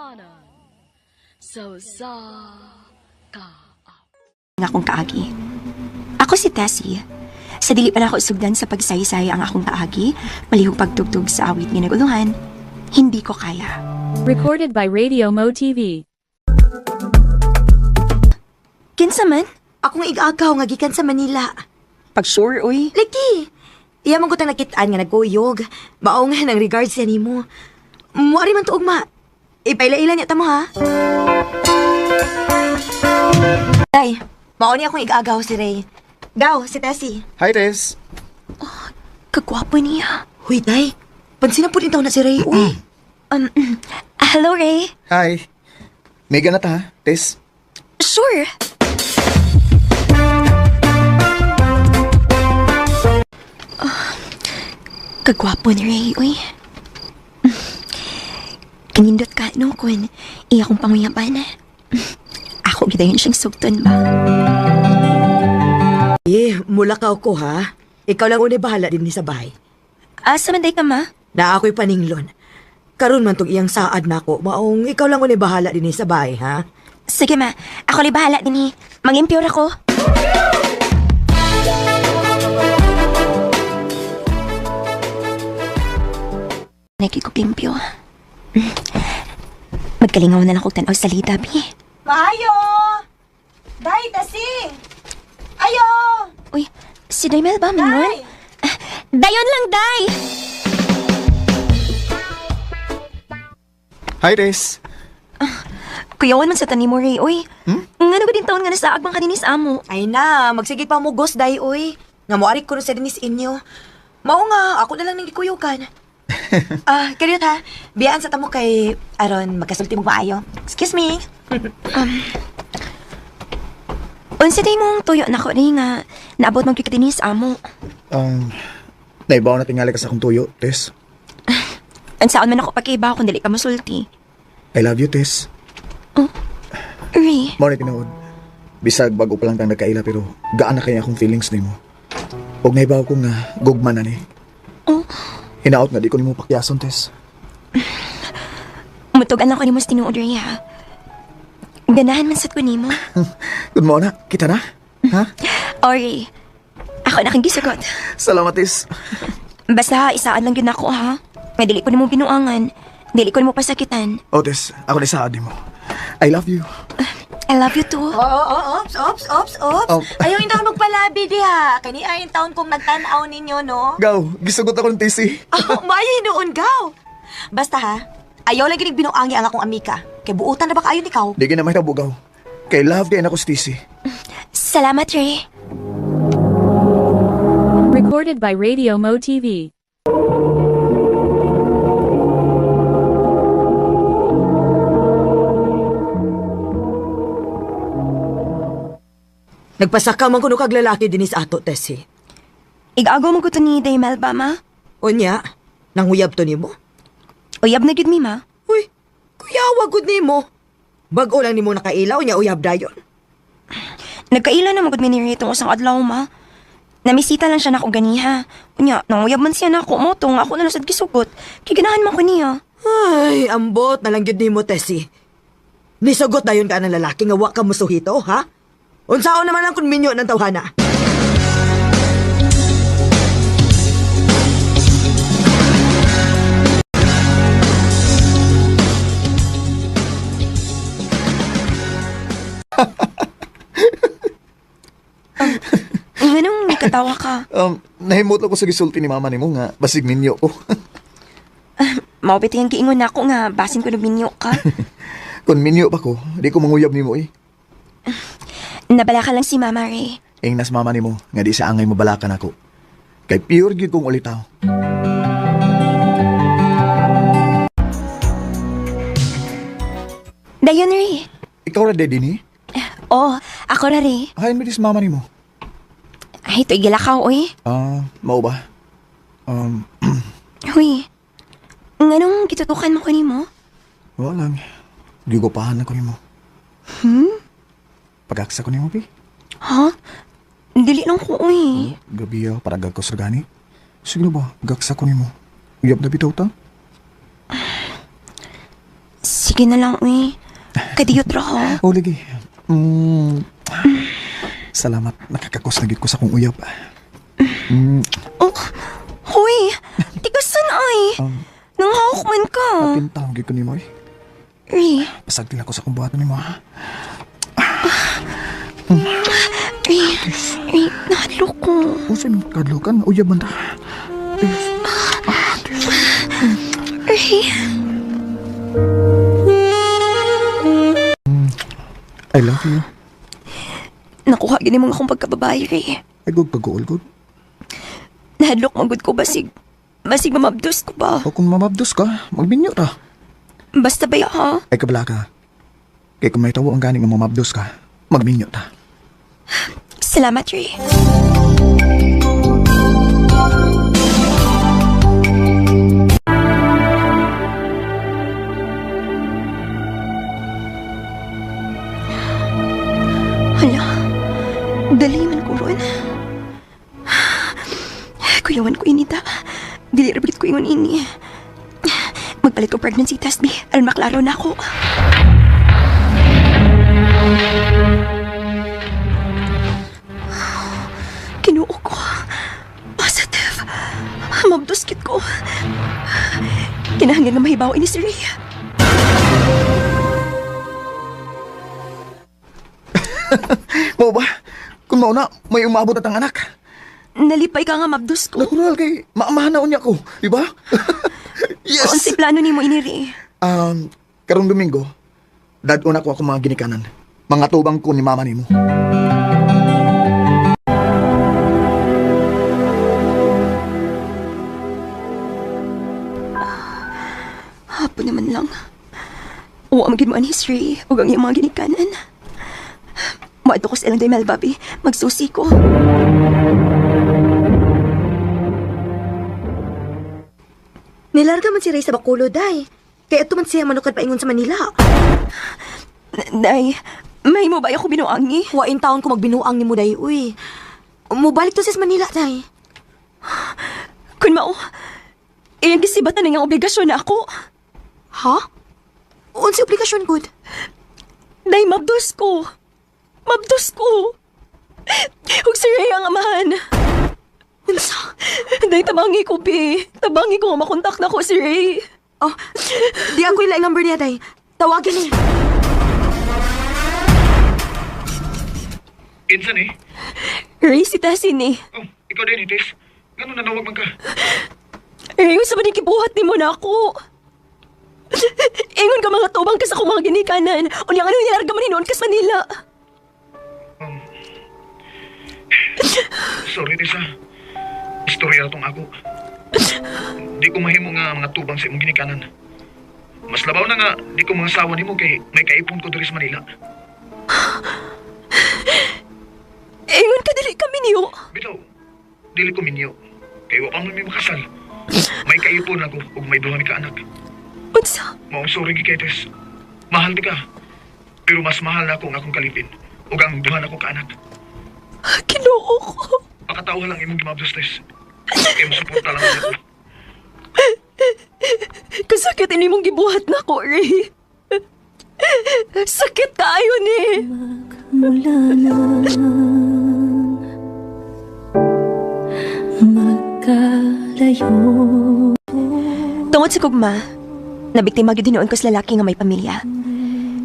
Ginikanan sa usa ka Ang akong kaagi. Ako si Tessie. Sa dili pa nako sugdan sa pagsaysay ang akong kaagi, malihog pagtugtog sa awit nga naguluhan, hindi ko kaya. Recorded by Radio Mo TV. Kinsa man? Akong igagaw nga gikan sa Manila. Pag sure, uy. Lagi. Iya man ko tang nakitaan nga nagkuyog. Mao nga nang regards siya nimo. Muari man tuog ma. Ipaila-ila niya tamo ha. Day, mao ni akong igagaw si Ray. Gaw, si Tessie. Hi, Tess. Kagwapo niya. Huy, Day. Pansin na po din na si Ray. Uy. Hello, Ray. Hi. May ganat ha, Tess. Sure. Ah, kagwapo ni Ray, uy. Kanindot ka, no, kun iya kong panguyaban. Ako gidayon siyang sugton ba? Eh, mula ka ko ha. Ikaw lang unay bahala din ni sa bahay. Asa man day ka, ma? Na ako'y paninglon. Karon man tong iyang saad nako, maong ikaw lang unay bahala din ni sa bahay ha. Sige, ma. Ako lay bahala din eh. Mang-impure ako. Nagkikulimpyo. Magkalingaw na lang kong tanaw sa lita, bi. Maayo! Day, Tessie! Ayo! Uy, si Daimel ba, Manuel? Ah, Dayon lang, Day! Hi, Tess. Kuyawan man sa tani mo, Ray, uy. Hmm? Nga na ba din taon nga nasa agbang kaninis amo? Ay na, magsige pa mo ghost day oy. Nga moari ko sa dinis inyo. Mao nga, ako na lang nang gikuyukan. Ah, karyot ha. Biyaan sa tamo kay aron magkasulti mo maayo. Excuse me. Unsa day mong tuyo na ko, Ray, nga naabot mong kikadinis amo. Naibaw na tingali ka sa akong tuyo, Tess. Ansaon man ako pagkaiba kung dili ka masulti. I love you, Tess. Ray, Mao ni tinuod. Bisag bago pa lang tang nagkaila pero gaan na kaya akong feelings nimo. Og naibaw ko nga gugma na ni. Oh. Hinaot nga di ko nimo pakyason, Tess. Mutugan lang ko nimo sa tinuod, Ray, ha? Ganahan man sad ko nimo. Good morning, kita na. Ha? O, Ray, ako na kang gisugot. Salamat, Tess. Basta isaan lang yun ako, ha? Nga dili ko nimo binuangan. Dili ko nimo pasakitan. Oh, Tess, ako na isaad nimo. I love you. I love you too. Oo, oo, ops, ops, ops, ops. Oh. Ayaw hindi ako magpalabi diha. Kani ay taon kong nagtan-aw ninyo, no? Gaw, gisugot ako ng Tessie. Oh, maayo hinuon gaw. Basta ha, ayaw lang ginig binuangi ang akong amika. Kay buutan na ba kaayo nikaw? Di na may gaw. Kay love kay na ko si Tessie. Salamat, Ray. Recorded by Radio Mo TV. Nagpasaka man kuno kag lalaki dinis ato, Tessie. Igagaw mo ko to ni Daymel ba, ma? Unya, nanguyab to nimo? Uyab na gyud mi, ma. Uy, kuyawa gud nimo. Bag-o lang nimo nakailaw nya uyab dayon. Nagkaila na magud mi ni Ray itong usang adlaw, ma. Namisita lang siya nako ganiha. Unya, nanguyab man siya nako mo tong ako na lang sad gisugot. Kay ganahan man ko niya. Ay, ambot na lang gyud nimo, Tessie. Nisugot dayon ka ng lalaki nga wa ka musuhito, ha? Unsaon naman ang kunminyo ng tawhana? Nganong nakatawa ka? Nahimot ako sa gisulti ni mama nimo nga basig minyo ko. Mao bitay ang giingon nako nga basin ko minyo ka. Kung minyo pa ko, di ko manguyab nimo eh. Nabala ka lang si Mama Ray. Ingnas mama nimo nga di sa angay mabalakan ako. Kay pure gyud kong ulitaw. Dayon, Ray. Ikaw ra daddy ni? Oh, ako ra, Ray. Hain mi dis mama nimo. Ay, ito igilakaw, oy. Ah, mao ba? Huy. Nganong gitutukan mo ko nimo? Wala lang. Gigupahan ako nimo. Hmm? Pagaksa ko nimo, pi. Ha? Dili lang ko, uy. Gabi ah, parang gagkos ra gani. Sige na ba, gaksa ko nimo. Uyab na bitaw ta? Sige. Sige na lang, uy. Kadiyot ra ho. Oh, lagi. Salamat. Nakakakos na gid ko sa akong uyab. Oh, huy! Tigasan ay! Nanghawak man ka. Pintaw gid ko nimo eh. Ray, Pasagtil ako sa akong buhaton nimo ha. Ray, Ray, nahadlok ko. Usa imong kadlokan, uyab man ta. Ray, I love you. nakuha gini mong akong pagkababae, Ray. Ay gud pag-uol gud. Nahadlok man gud ko basig. Basig mamabdos ko ba? O kung mamabdos ka, magbinyo ta. Basta ba ya, ha? Ay kabala ka. Kay kung may tawo ang gani nga mamabdos ka, magminyo ta. Salamat, Ray. Hala, dali man ko ron. Kuyawan ko inita. Dili ra ko ingon ini. Magpalit ko pregnancy test, bi. Aron maklaro na ako. Kinuo ko. Positive. Mabduskit ko. Kinahanglan nga mahibaw ini si Ray. Mao ba? Kung mao na, may umabot at ang anak. Nalipay ka nga mabdus ko. Natural kay maamahan na unya ko, di ba? Yes. Unsay plano nimo ini, Ray? Karong Domingo, dad-on ako ako mga ginikanan. Mga tubang ko ni mama nimo. Hapon naman lang. Uwa magin mo ang history ug ang iyang mga ginikanan. Moadto ko sa ilang day Melbabi. Magsusi ko. Nilarga man si Ray sa Bacolod, day. Kaya ato man siya manukad paingon sa Manila. Day, may mo ba ako binuangi? Wain taon ko magbinuang ni mo, day, uy. Mubalik to siya sa Manila, day. Kun mao, iyang gisibatan na nga obligasyon na ako. Ha? Unsi obligasyon, good. Day, mabdos ko. Mabdos ko. Ug si Ray ang amahan. Unsa? Day, tabangi ko, bi. Tabangi ko nga makontak na ko si Ray. Oh, di ako ilaing number niya, day. Tawagin niya. Kinsa ni? Ray, si Tessie ni. Oh, ikaw din, Itis. Ganun nanawag man ka. Ray, sa ba gibuhat nimo na ako? Ingon ka mga tubang ka sa akong mga ginikanan. Unya nga nilarga man hinuon ka sa Manila. Sorry, Tisa. Istorya tong ako. Di ko mahimo nga mga tubang sa imong ginikanan. Mas labaw na nga, di ko mga sawa nimo kay may kaipon ko diri sa Manila. Ingon ka dili kami niyo. Bitaw, dili ko minyo. Kay wa pa man may makasal. May kaipon ako ug may duha mi ka anak. Unsa? Maong sorry gi kay Tess. Mahal ti ka. Pero mas mahal na ako ang akong kalipin ug ang duha nako ka anak. Kinuo ko. Pakatao lang imong gimabdos, Tess. Kay mo suporta lang ako. Kasakit ini mong gibuhat na ko, Ray. Sakit kaayo ni. Mula nang magkalayo. Tungod sa gugma, nabiktima gyud hinuon ko sa lalaki nga may pamilya.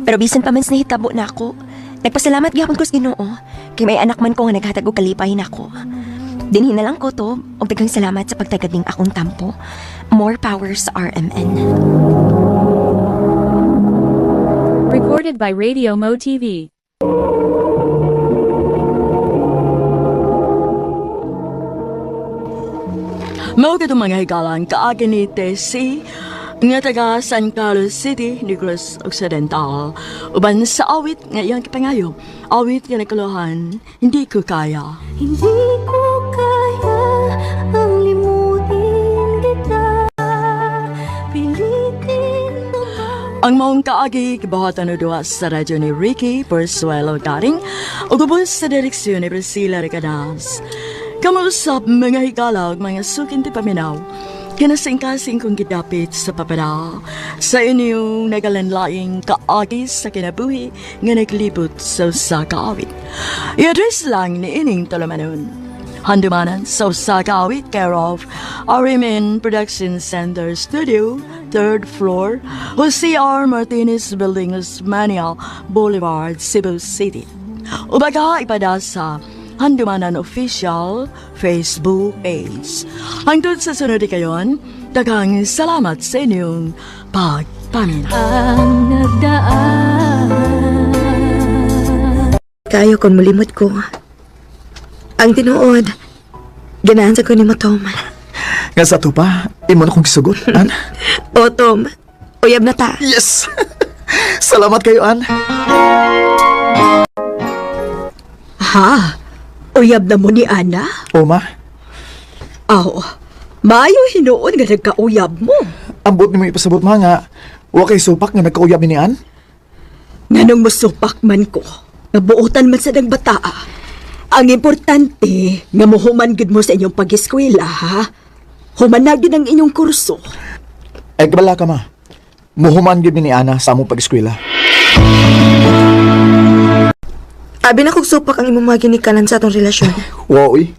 Pero bisan pa man sa nahitabo na ako, nagpasalamat gyapon ko sa Ginoo kay may anak man ko nga naghatag og kalipay nako. Dinhi na lang ko to og daghang salamat sa pagtagad ning akong tampo. More power sa RMN. Recorded by Radio Mo TV. Mao kadtong mga higalan kaagi ni Tessie nga taga San Carlos City, Negros Occidental. Uban sa awit nga iyang kipangayo, awit nga nakuluhan, hindi ko kaya. Hindi ko kaya ang limutin kita. Pilitin mo ba? Ang maong kaagi gibuhatan og duha sa radyo ni Ricky Persuelo Garing ug ubos sa direksyon ni Priscilla Recadas. Kamausap mga higala ug mga sukin ti paminaw. Kinasingkasing kong gidapit sa papada sa inyong nagalanlaing kaagi sa kinabuhi nga naglibot sa usa ka awit. I-address lang ni ining tulumanon. Handumanan sa usa ka awit, care of RMN Production Center Studio, 3rd floor, Jose R. Martinez Building, Osmania Boulevard, Cebu City. Ubaga ipada sa Handumanan Official Facebook page. Hangtod sa sunod kayon, daghang salamat sa inyong pagpaminaw. Ang nagdaan. Kayo kung mulimot ko. Ang tinuod, ganahan sa ko ni mo, Tom. Nga sa ato pa, imo na kong gisugot, An. O, Tom, uyab na ta. Yes! Salamat kayo, An. Ha? Uyab na mo ni Ana? O, ma, Aw, maayo hinuon nga nagkauyab mo. ambot nimo ipasabot, ma, nga wa kay supak nga nagkauyab ni An. Nganong musupak man ko, nga buotan man sa bataa. Ang importante, nga muhuman gud mo sa inyong pag-eskwela, ha? Human na gid ang inyong kurso. Ay, kabala ka, ma. Muhuman gyud ni Ana sa among pag-eskwela. Abi na kog supak ang imong mga ginikanan sa atong relasyon. Wow, uy.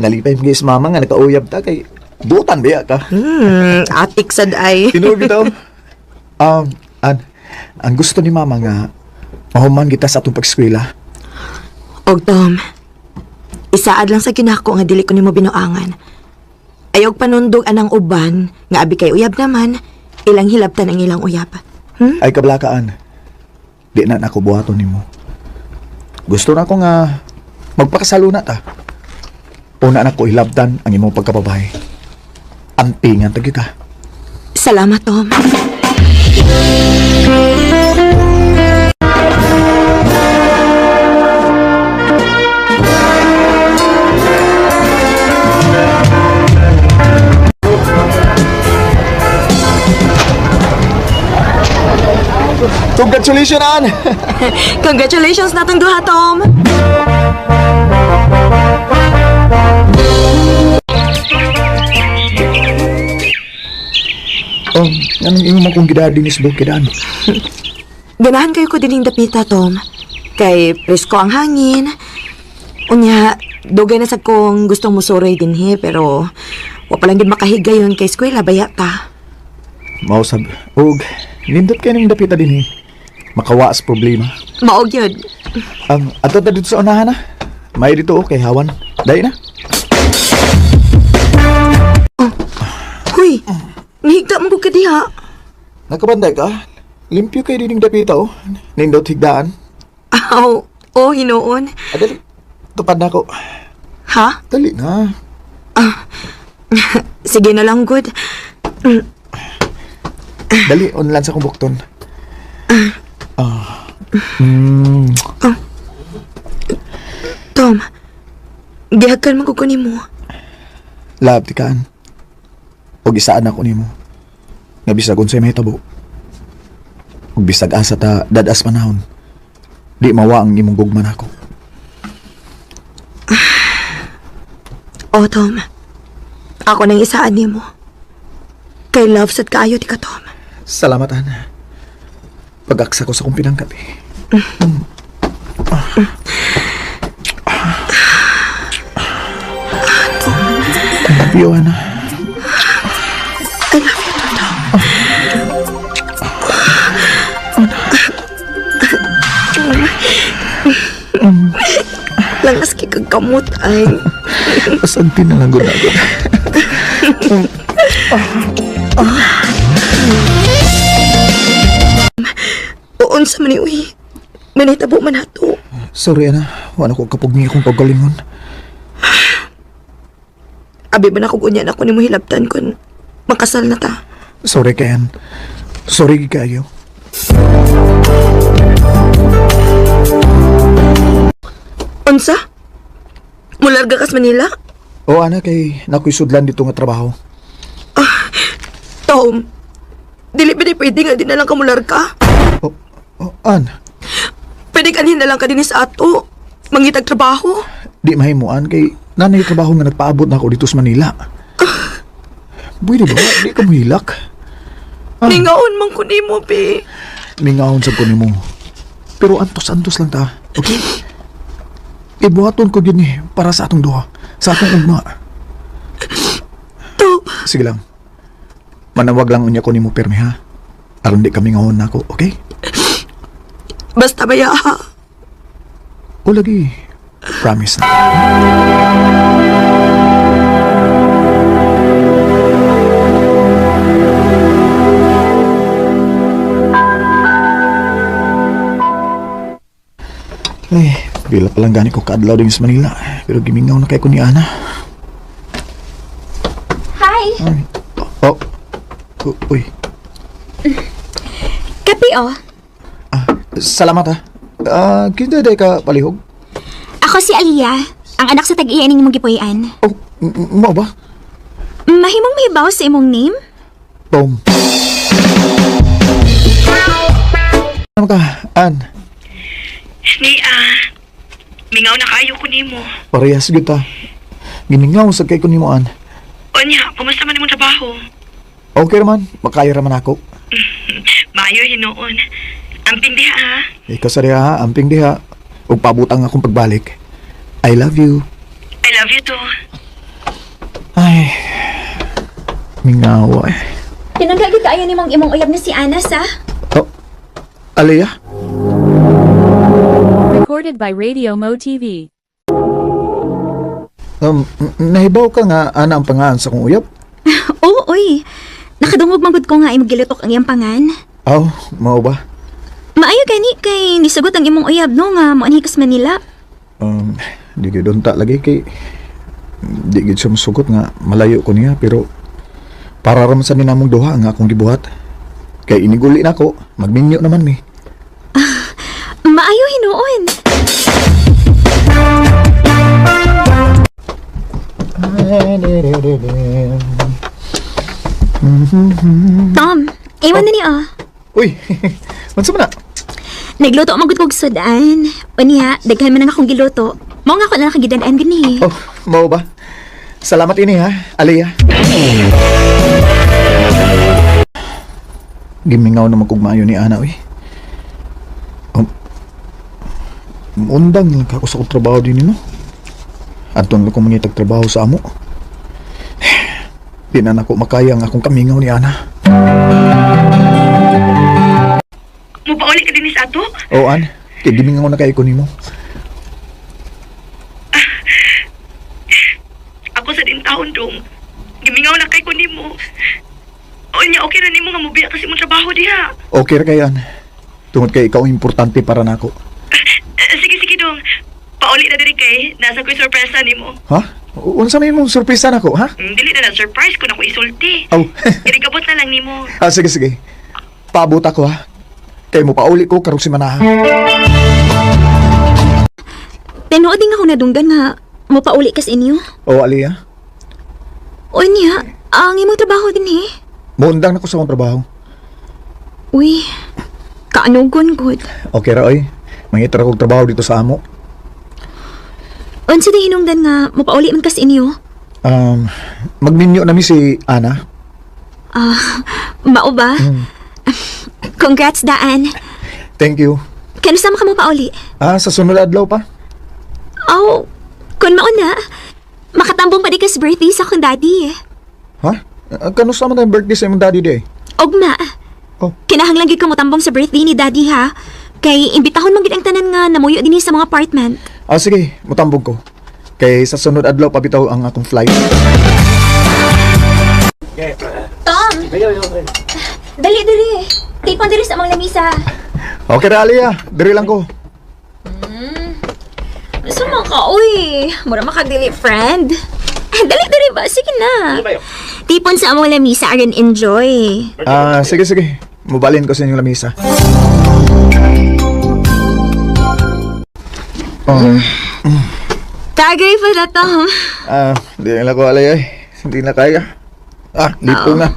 Nalipay mo guys, mama, nga nagkauyab ta kay buotan biya ka. Atik sad ay. Tinuod bitaw. An, ang gusto ni mama nga mahuman kita sa atong pag-eskwela. Og Tom, isaad lang sa ginako nga dili ko nimo binuangan. Ayog panundog anang uban nga abi kay uyab naman, ilang hilabtan ang ilang uyab. Ay kablakaan. Di na nako buhaton nimo. Gusto na ko nga magpakasalo na ta. Una na ko hilabtan ang imong pagkababae. Ampingan tagi ka. Salamat, Tom. Congratulations, Ann! Congratulations natong duha, Tom. Anong imo man kong gidading is kidan? Ganahan kayo ko dinhing dapita, Tom. Kay presko ang hangin. Unya, dugay na sa kong gustong musuroy dinhi, pero wa pa lang gid makahigayon kay eskwela baya ta. Mausab. Og, nindot kay ning dapita dinhi. Makawa sa problema. Maog yun. Ato ta dito sa unahan na. May dito okay hawan. Dai na. Huy, nihigda mo ko ka diha. Nakabanday ka? Limpyo kay dining dapita oh. Nindot higdaan. Aw, oh, hinuon. Adali. Tupad na ako. Ha? Dali na. Sige na lang, good. Dali, unlan sa kong bukton. Ah. Tom, gihakan man ko ko nimo. Love ti kaan. Og isaan ako nimo. Nga bisag unsay mahitabo. Og bisag asa ta dadas panahon. Di mawa ang imong gugma nako. Oh, Tom. Ako nang isaan nimo. Kay love sad kaayo ti ka, Tom. Salamat, Ana. Pag-aksa ko sa kong pinangkat eh. I love you, Ana. I love you too, Tom. Langas kay kag kamot ay. Asanti na lang gud ako. Unsa man ni uy. Manitabo man ato. Sorry, Ana. Wala ko kapog niya akong paggalingon. Abi ba na kung unya na ako nimo hilabtan kun makasal na ta. Sorry, Ken. Sorry kayo. Unsa? Mularga kas Manila? O, Ana, kay nakoy sudlan dito nga trabaho. Tom, dili ba di pwede nga di na lang ka mularga? O, o, An, Pwede kanhin na lang ka din sa ato. Mangitag trabaho. di mahimuan kay nanay trabaho nga nagpaabot na ako dito sa Manila. Pwede ba? Di ka mohilak. Ah. Ningaon man ko nimo, be. Mingahon sa ko nimo. Pero antos-antos lang ta. Okay? Ibuhaton ko gyud ni para sa atong duha. Sa atong ugma. Tom, Sige lang. Manawag lang unya ko nimo permi ha. Aron di kami ngahon nako, okay? Basta ba ya, ha? O lagi, promise na. Ay, pila pa lang gani ko kaadlaw din sa Manila. Pero gimingaw na kay ko ni Ana. Hi! Ay, oh, oh, uy. Kape oh. Ah, salamat ha. Ah, kinsa day ka palihog? Ako si Aliyah, ang anak sa tag-iya ning imong gipuy-an. Oh, mao ba? Mahimong mahibaw sa imong name? Tom. Ano ka, An? Ni, mingaw na kayo ko nimo. Parehas gyud ta. Gimingaw sa kay ko nimo, An. Onya, kumusta man imong trabaho? Okay raman, makaya raman ako. Maayo hinuon. Amping diha, ha? Ikaw sa diha, ha? Amping diha. Ug paabot ang akong pagbalik. I love you. I love you too. Ay, mingaw eh. Tinangga gyud kaayo nimong imong uyab na si Ana sa. Oh, Aliyah? Recorded by Radio Mo TV. Nahibaw ka nga, ana ang pangaan sa kong uyab? Oo, oy. Nakadungog man gud ko nga imong gilutok ang iyang pangan. Aw, mao ba? Maayo gani kay nisugot ang imong uyab no nga moanhi kas Manila. Di gyud unta lagi kay di gyud siya mosugot nga malayo ko niya pero para ra man sa ninamong duha nga akong gibuhat. Kay iniguli nako, magminyo naman mi. Maayo hinuon. Tom, iwan na ni oh. Uy, unsa man na? Nagluto man gud kog sudan. Unya, daghan man ang akong giluto. Mao nga ako na nakagidan-an gani. Oh, mao ba? Salamat ini ha, Aliyah. Gimingaw naman kog maayo ni Ana, uy. Undang lang ka ako sa akong trabaho din no. Adto lang ko mangitag trabaho sa amo. Di na nako makaya ang akong kamingaw ni Ana. Mupauli ka din sa ato? O An, kay gimingaw na kay ko nimo. Ako sa din taon dong. Gimingaw na kay ko nimo. Onya, okay na nimo nga mubiya kasi mong trabaho diha. Okay ra kay An. Tungod kay ikaw ang importante para nako. Sige, sige dong. Pauli na diri kay. Nasa ko'y sorpresa nimo. Ha? Unsa may imong sorpresa nako, ha? Dili na na surprise kung ako isulti. Aw. Irigabot na lang nimo. Ah, sige, sige. Paabot ako, ha? Kay mo pauli ko karong simana, ha? Tinuod din ako nadunggan nga mopauli kas inyo. O, Aliyah. Unya, ang imong trabaho din eh. Muundang na ko sa akong trabaho. Uy, kaanugon gud. Okay ra, oy. Mangita ra kog trabaho dito sa amo. Unsa di hinungdan nga mopauli man kas inyo? Magminyo na mi si Ana. Ah, mao ba? Congrats daan. Thank you. Kanusa man ka mo pauli? Ah, sa sunod adlaw pa. Aw, kun mao na. Makatambong pa di kas birthday sa akong daddy. Ha? Kanusa man tayong birthday sa imong daddy day? Ugma. Oh. Kinahanglan gyud ka motambong sa birthday ni daddy ha. Kay imbitahon man gyud ang tanan nga namuyo dinhi sa mga apartment. Ah, sige. Mutambog ko. Kay sa sunod adlaw pa bitaw ang akong flight. Tom! Dali dali. Tipon diri sa among lamisa. Okay ra, Aliyah. Diri lang ko. Suma ka, uy. Mura makagdili, friend. Dali dali ba? Sige na. Tipon sa among lamisa aron enjoy. Ah, sige, sige. Mubalin ko sa inyong lamisa. Oh, Tagay pa na, Tom. ah, di na ko alay ay. Hindi na kaya. Ah, dito na.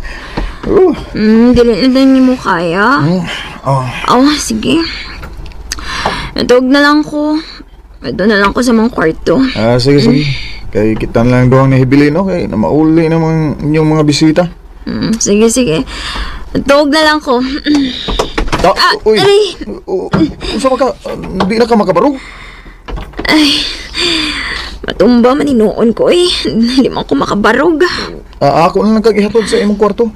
Dili na din mo kaya. Oh. Oh, sige. Natawag na lang ko. Ito na lang ko sa mga kwarto. Ah, sige, sige. Kay kita na lang doang nahibili, no? Kay na mauli na mga inyong mga bisita. Sige, sige. Tuog na lang ko. Ah, uy. Aray. Unsa man ka? Di na ka makabarog? Matumba man hinuon ko eh. Hindi man ko makabarog. Ah, ako na lang kag ihatod sa imong kwarto.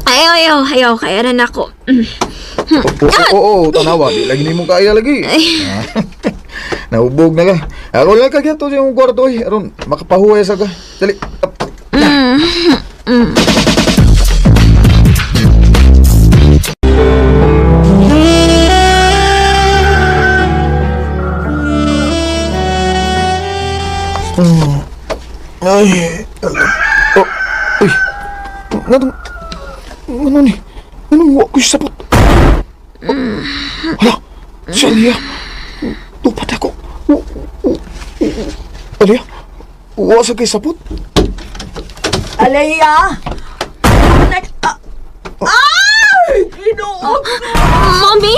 Ayaw, ayaw, ayaw. Kaya na ako. Oo, oo, oo, tanawa. Di lagi nimo kaya lagi. Ah, nahubog na ka. Ako na lang kag ihatod sa imong kwarto oy. Aron makapahuway sa ka. Dali. Up. Ay. Oh, uy. Ngadong ano ni? Anong wa ko'y sapot? Oh, hala, si Alia. Tupat ako. Alia, wa sa kay sapot? Alea! Ay! Ginoo! Mommy!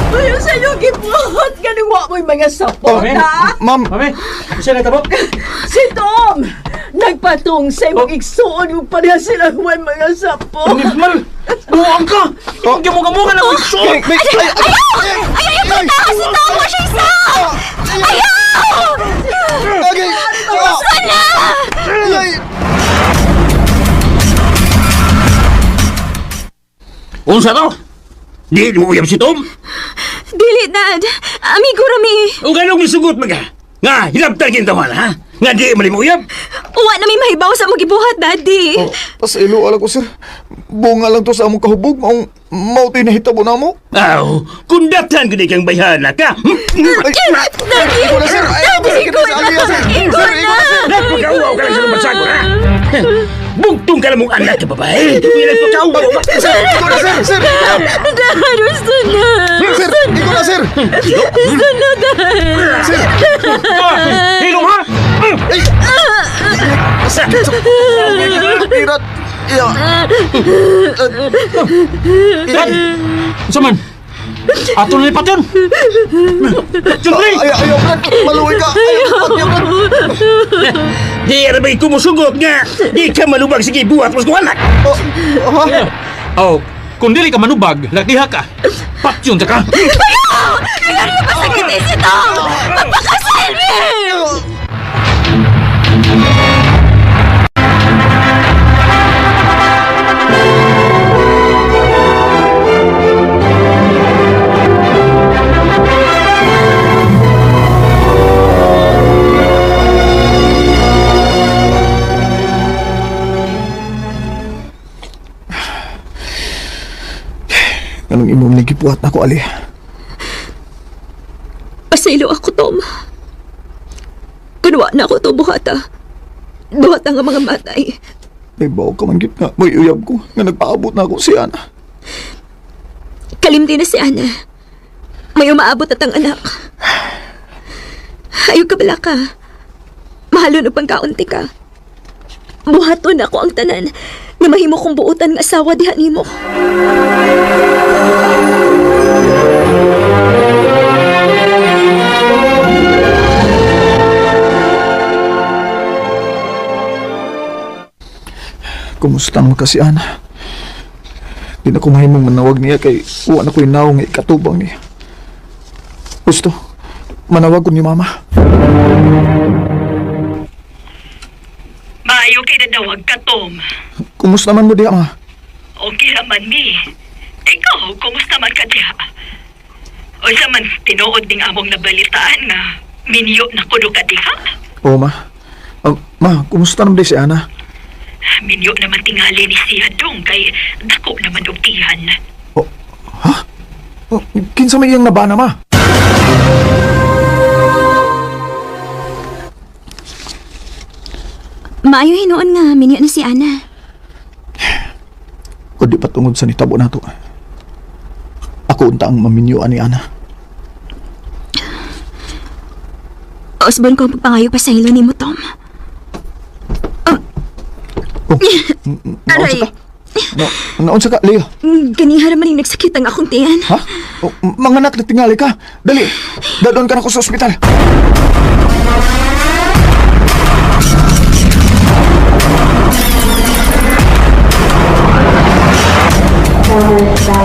Ayaw sa inyo gibuhat! Ganun wa mo'y mga sapot, ha? Ma'am, Mami, siya na tabo. Si Tom! Nagpatong sa imong igsuon ug pareha sila way mga sapot. Mal, buang ka. Hindi mo kamuha na kung ay, ay, ay, ay, ay, ay, ay, Si Tom! Wa siya isa! Ayaw! Okay. Sana! Ay, Unsa to? Di mo uyab si Tom? Dili, Dad. Amigo rami. O ganong misugot maga? Nga, hilabtan kintawan, ha? Nga di mo uyab? Uwa na may mahibaw sa mong gibuhat, Daddy. Oh, pasilo ala ko, sir. Bunga lang to sa among kahubog. Maong mauto'y nahitabo na mo. Aw, kundatan ko di kang bayhana ka. Ay, Daddy! ikaw na, sir. Ay, Daddy, sakit na ikaw sa Alia, sir. Ikaw Sir, ikaw na, sir. Nagpagkauaw ka lang sa lumasago, ha? Bugtong ka na mong anak ka, babae. Nagpagkauaw ka. Sir, ikaw na, sir. Sir, Dad, gusto na. sir, ikaw na, sir. Gusto na, Dad. Sir, Hilong, ha? ay. Sakit sa Pirat. Iya. Unsa man? Ato na lipat yun. Jundri! Ay, ayaw, Brad. Maluwi ka. Ayaw, ayaw, Brad. Di arabay kumusugot nga. Di ka malubag sige buhat mas kong anak. Oh, ha? Oh, kung dili ka manubag, lagdiha ka. Patyon ta ka. Ayaw! Ayaw niyo pasakitin si Tom! Magpakasal mi! Anong imong nagipuhat na ko, Ali? Pasaylo ako, Tom. Kunwa na ako to buhata. Buhata nga mga matay. May bawo ka man gyud nga. May uyab ko. Nga nagpaabot na ako si Ana. Kalimti na si Ana. May umaabot at ang anak. Ayaw ka bala ka. Mahalon upang kaunti ka. Buhaton ako ang tanan nga mahimo kong buotan nga asawa diha nimo. Kumusta naman ka si Ana? Di na ko mahimong manawag niya kay uwa na ko'y naong nga ikatubang niya. Gusto, manawag ko ni Mama. Maayo kay nadawag ka, Tom. Kumusta man mo diha, Ma? Okay raman mi. Ikaw, kumusta man ka diha? Unsa man tinuod ning among nabalitaan nga minyo na kuno ka diha? Oo, Ma. Ah, ma, kumusta naman di si Ana? Minyo naman tingali ni siya dong kay dako naman og tiyan. Oh, ha? Oh, kinsa may iyang nabana, Ma? Maayo hinuon nga minyo na si Ana. Kundi patungod sa nitabo nato. Ako unta ang maminyuan ni Ana. Osbon ko ang pagpangayo pa sa ilo nimo, Tom. Oh, naunsa ka? Na, naunsa ka, Leo? Ganiha raman yung nagsakit ang akong tiyan. Ha? Oh, mga anak, natingali ka. Dali, dadon ka na ko sa ospital. Ha?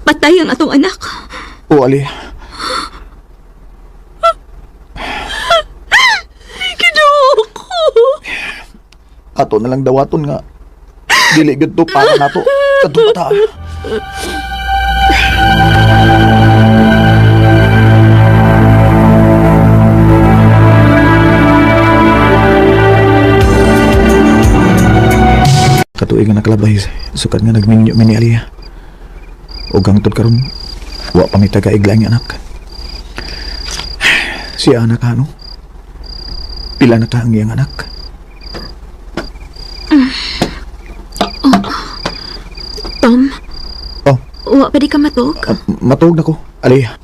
Patay ang atong anak. O, Ali. Ginoo ko. Ato na lang dawaton nga. Dili gud to para nato. Kadtong bata. Katuig nga nakalabay, sukat nga nagminyo mi ni Aliyah. Ug hangtod karon, wa pa mi taga-igla ang anak. Siya anak ano? Pila na ka ang iyang anak? Tom, Oh, wa pa di ka matug? matuog na ko, Aliyah.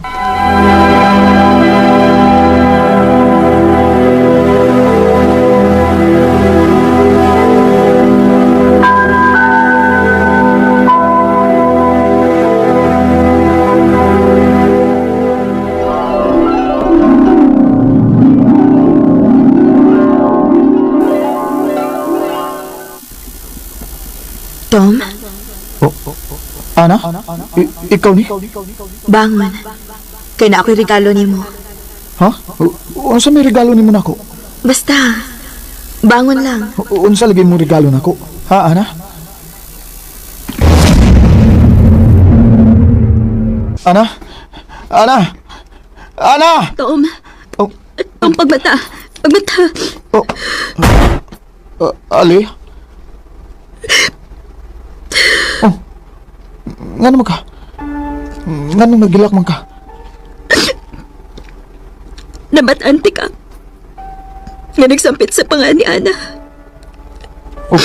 Tom, Oh, Ana? Ikaw ni? bangon. Kay na ako'y regalo nimo. Ha? Unsa may regalo nimo nako? Basta, bangon lang. Unsa lagi mo regalo nako? Ha, Ana? Ana? Ana? Ana! Tom. Oh. Tom, pagmata. Pagmata. Oh. Ali? Oh. Nga naman ka? Nga nung nagilak man ka? Nabatante ka. Nga nagsampit sa pangan ni Ana. Oh,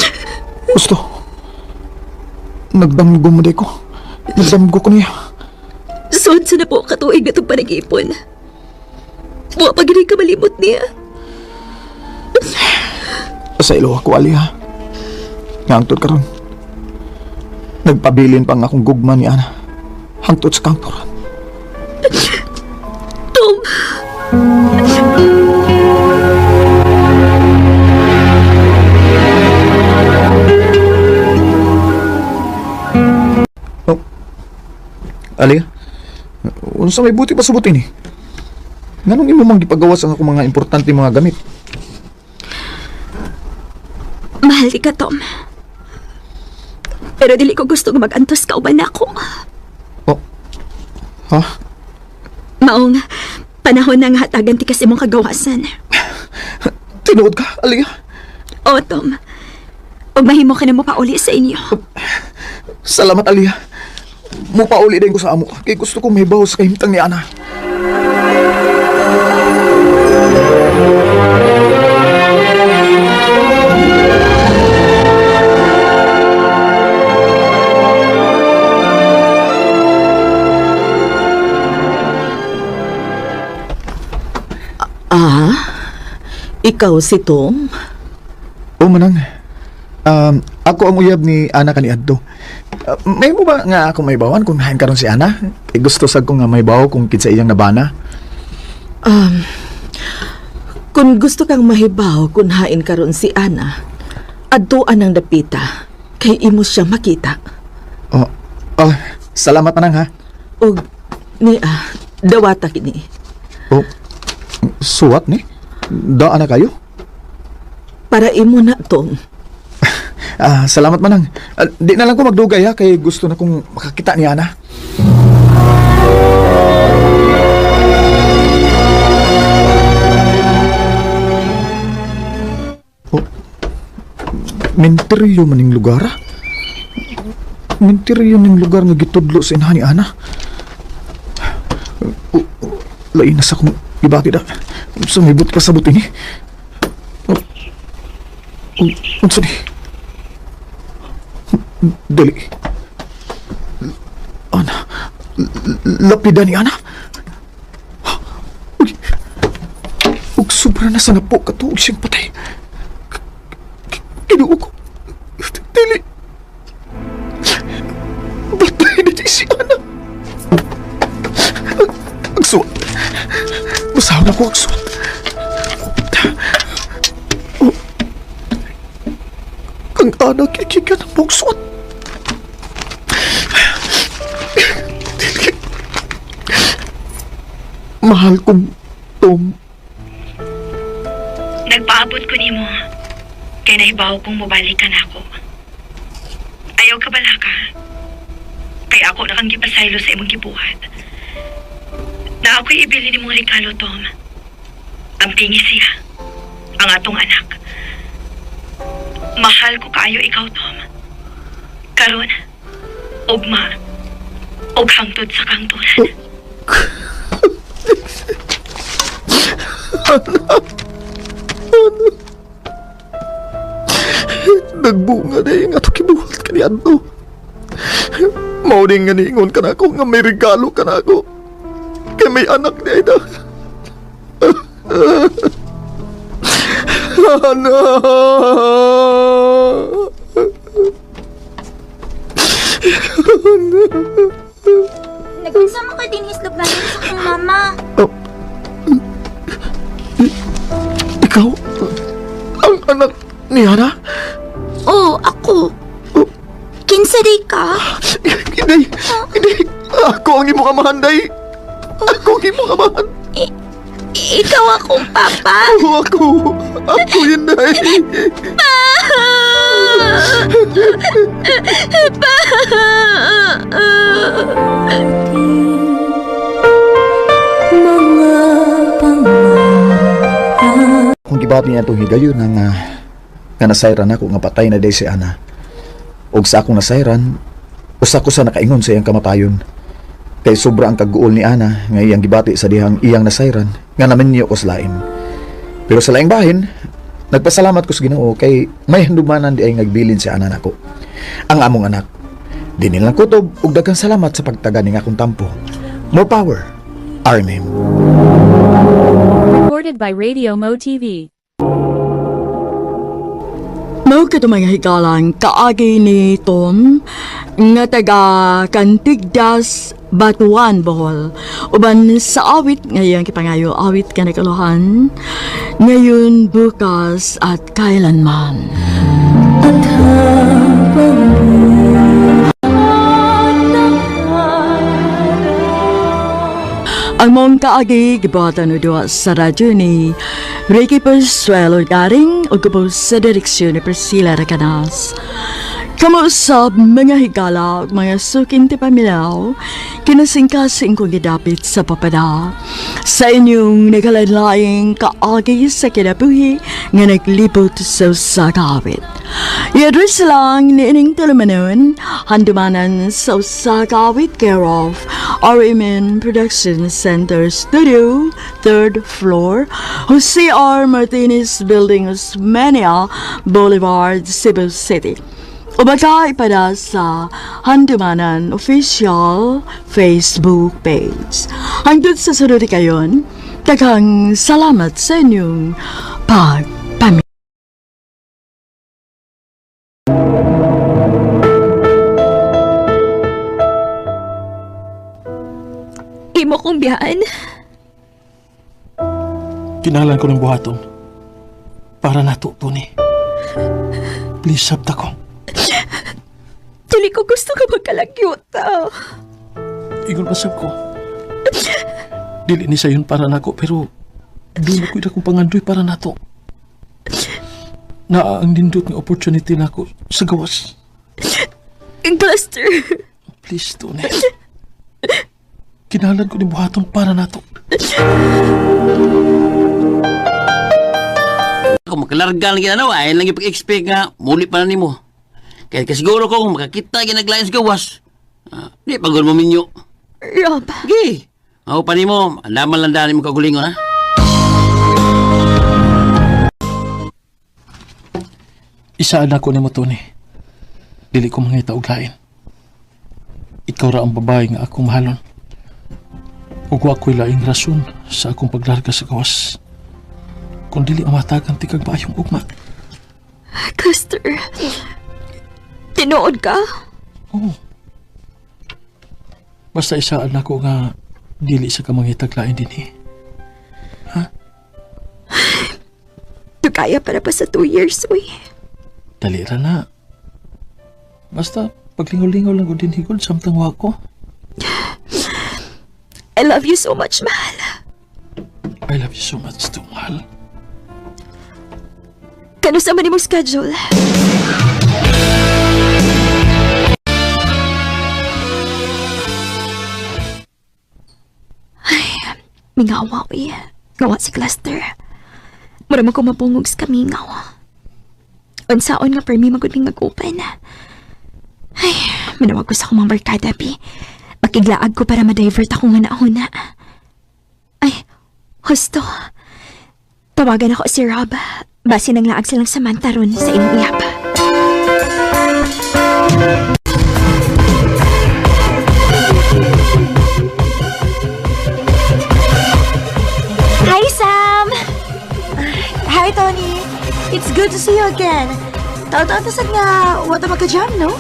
gusto. Nagdamgo mo ko. Nagdamgo ko niya. Sud sa na po katuig na itong panag-ipon. Buwa pa gini ka malimot niya. Sa ilo ako, Ali, ha? Nga hangtod karon. Nagpabilin pa ang akong gugma ni Ana. Hangtod sa kangturan. Tom! Oh. Ali, unsa may buti pa subutin eh. Nganong imo mang gipagawas ang akong mga importante mga gamit? Mahal ka, Tom. Pero dili ko gusto nga mag-antos ka uban ako. Oh. Ha? Maong panahon na nga hatagan ti kasi mong kagawasan. Tinuod ka, Ali. O, Tom. Ug mahimo ka na mo pauli sa inyo. Salamat, Alia. Mupauli din ko sa amo. Kay gusto kong may sa kahimtang ni Ana. Ah, ikaw si Tom? O manang, ako ang uyab ni Ana kaniadto. May mo ba nga ako may bawan kung hain karon si Ana? Kay gusto sad ko nga may bawo kung kinsa iyang nabana. Kung gusto kang mahibaw kung hain karon si Ana, adtuan ang dapita, kay imo siya makita. Oh, oh, salamat manang ha. Og niya, dawata kini. Oh, suwat ni. Daan na kayo? Para imo na, Tom. Ah, salamat manang. Ah, di na lang ko magdugay ha kay gusto na kong makakita ni Ana. Oh, menteryo maning lugar ah. Menteryo ning lugar nga gitudlo sa inahan ni Ana. Oh, oh, lain na sa akong ibati da. Sumibot pa sa buti ni. Oh, oh, unsa ni? Dali. Ana. Lapida ni Ana. Uy. Ug sobra na sa napo katuog siyang patay. Kinuo ko. Dili. Patay na di si Ana. Ang suwat. Basahon ako ang suwat. Oh. Ang anak ikigan ang buong suwat. Mahal kong Tom. Nagpaabot ko nimo. Kay nahibaw kong mobalik ka nako. Ayaw ka bala ka. Kay ako na kang gipasaylo sa imong gibuhat. Na ako'y ibili ni mong regalo, Tom. Ang pingi siya. Ang atong anak. Mahal ko kaayo ikaw, Tom. Karon, ugma, ug hangtod sa kangturan. Nagbunga na yung ato kibuhat kaniadto. Mauning nga niingon ka na ako, nga may regalo ka na ako. Kay may anak ni Aida. Anak! Nagunsa mo ka din islog na sa kong mama. Oh. Ikaw? Ang anak ni Hana? Oo, ako. Kinsa day ka? Hindi! Hindi! Ako ang imong amahan, day! Ako ang imong amahan! Ikaw akong papa. Oo, ako! Ako yun, day! Pa! Pa! Kung gibati niya itong higayon nga, nga nasayran ako nga patay na day si Ana. Og sa akong nasayran, usa ko sa nakaingon sa iyang kamatayon. Kay sobra ang kaguol ni Ana nga iyang gibati sa dihang iyang nasayran nga naminyo ko sa lain. Pero sa laing bahin, nagpasalamat ko sa Ginoo kay may handumanan di ay nagbilin si Ana nako. Ang among anak. Di nilang kutob ug daghang salamat sa pagtaga ning akong tampo. More power. Our name. Recorded by Radio Mo TV. Mao kato mga higalang kaagi ni Tom nga taga Kantigdas, Batuan, Bohol. Uban sa awit ngayong kipangayo awit ka nagkaluhan ngayon, bukas at kailanman. Ang mong kaagi gibuhatan o duwa sa radyo ni Ricky Pozuelo Garing o gubaw sa direksyon ni Priscilla Racanas. Kamuusap mga higala ug mga suking ti pamilaw, kinasingkasing kong gidapit sa papada. Sa inyong nagalain kaagi sa kinabuhi nga naglibot sa usa ka awit. I-address lang ni ining tulumanon, handumanan sa usa ka awit care of RMN Production Center Studio, 3rd floor, Jose R. Martinez Building, Osmeña Boulevard, Cebu City. O baka ipada sa Handumanan Official Facebook page. Hangtod sa sunod kayon, daghang salamat sa inyong pagpamilya. Imo kong biyaan. Kinahanglan ko ng buhaton. Para nato, Tony. Please, sabta ko. Dili ko gusto ka magkalagyuta. Ingon pa sab ko. Dili ni sayon para nako pero doon ako'y akong pangandoy para nato. Naa ang nindot nga opportunity nako sa gawas. Cluster. Please, Tony. Kinahanglan ko ni buhaton para nato. Kung makalarga lang ginanaw, ay lang ipag-expect nga, muli pa na nimo. Kaya kasiguro ko kung makakita ginaglain sa gawas, di pagod mo minyo. Rob. Gi, ako pa nimo, andaman lang daan mo kagulingon ha. Isaan ako nimo, Tony. Dili ko mangita og lain. Ikaw ra ang babae nga akong mahalon. Ug wa ko'y laing rason sa akong paglarga sa gawas. Kung dili ang matagan tikag maayong ugma. Cluster. Tinuod ka? Oo. Basta isaan nako nga Dili sa ka mangitag lain dinhi. Ha? Tugaya para pa sa 2 years, uy. Dali ra na. Basta paglingaw-lingaw lang ko dinhi gud samtang wa ko. I love you so much, mahal. I love you so much too, mahal. Kano sa man imong schedule? Ay, mingawa, uy. Ngawa si Cluster. Mura man ko mapungog sa kamingaw. Unsaon nga permi magud ming mag-open. Ay, manawag ko sa akong mga barkada, bi. Makiglaag ko para ma-divert ako nga nauna. Ay, husto. Tawagan ako si Rob. Base nang laag silang Samantha ron sa imong iyap. Hi, Sam! Hi, Tony. It's good to see you again. Taon-taon na sad nga, wala magka-jam, no?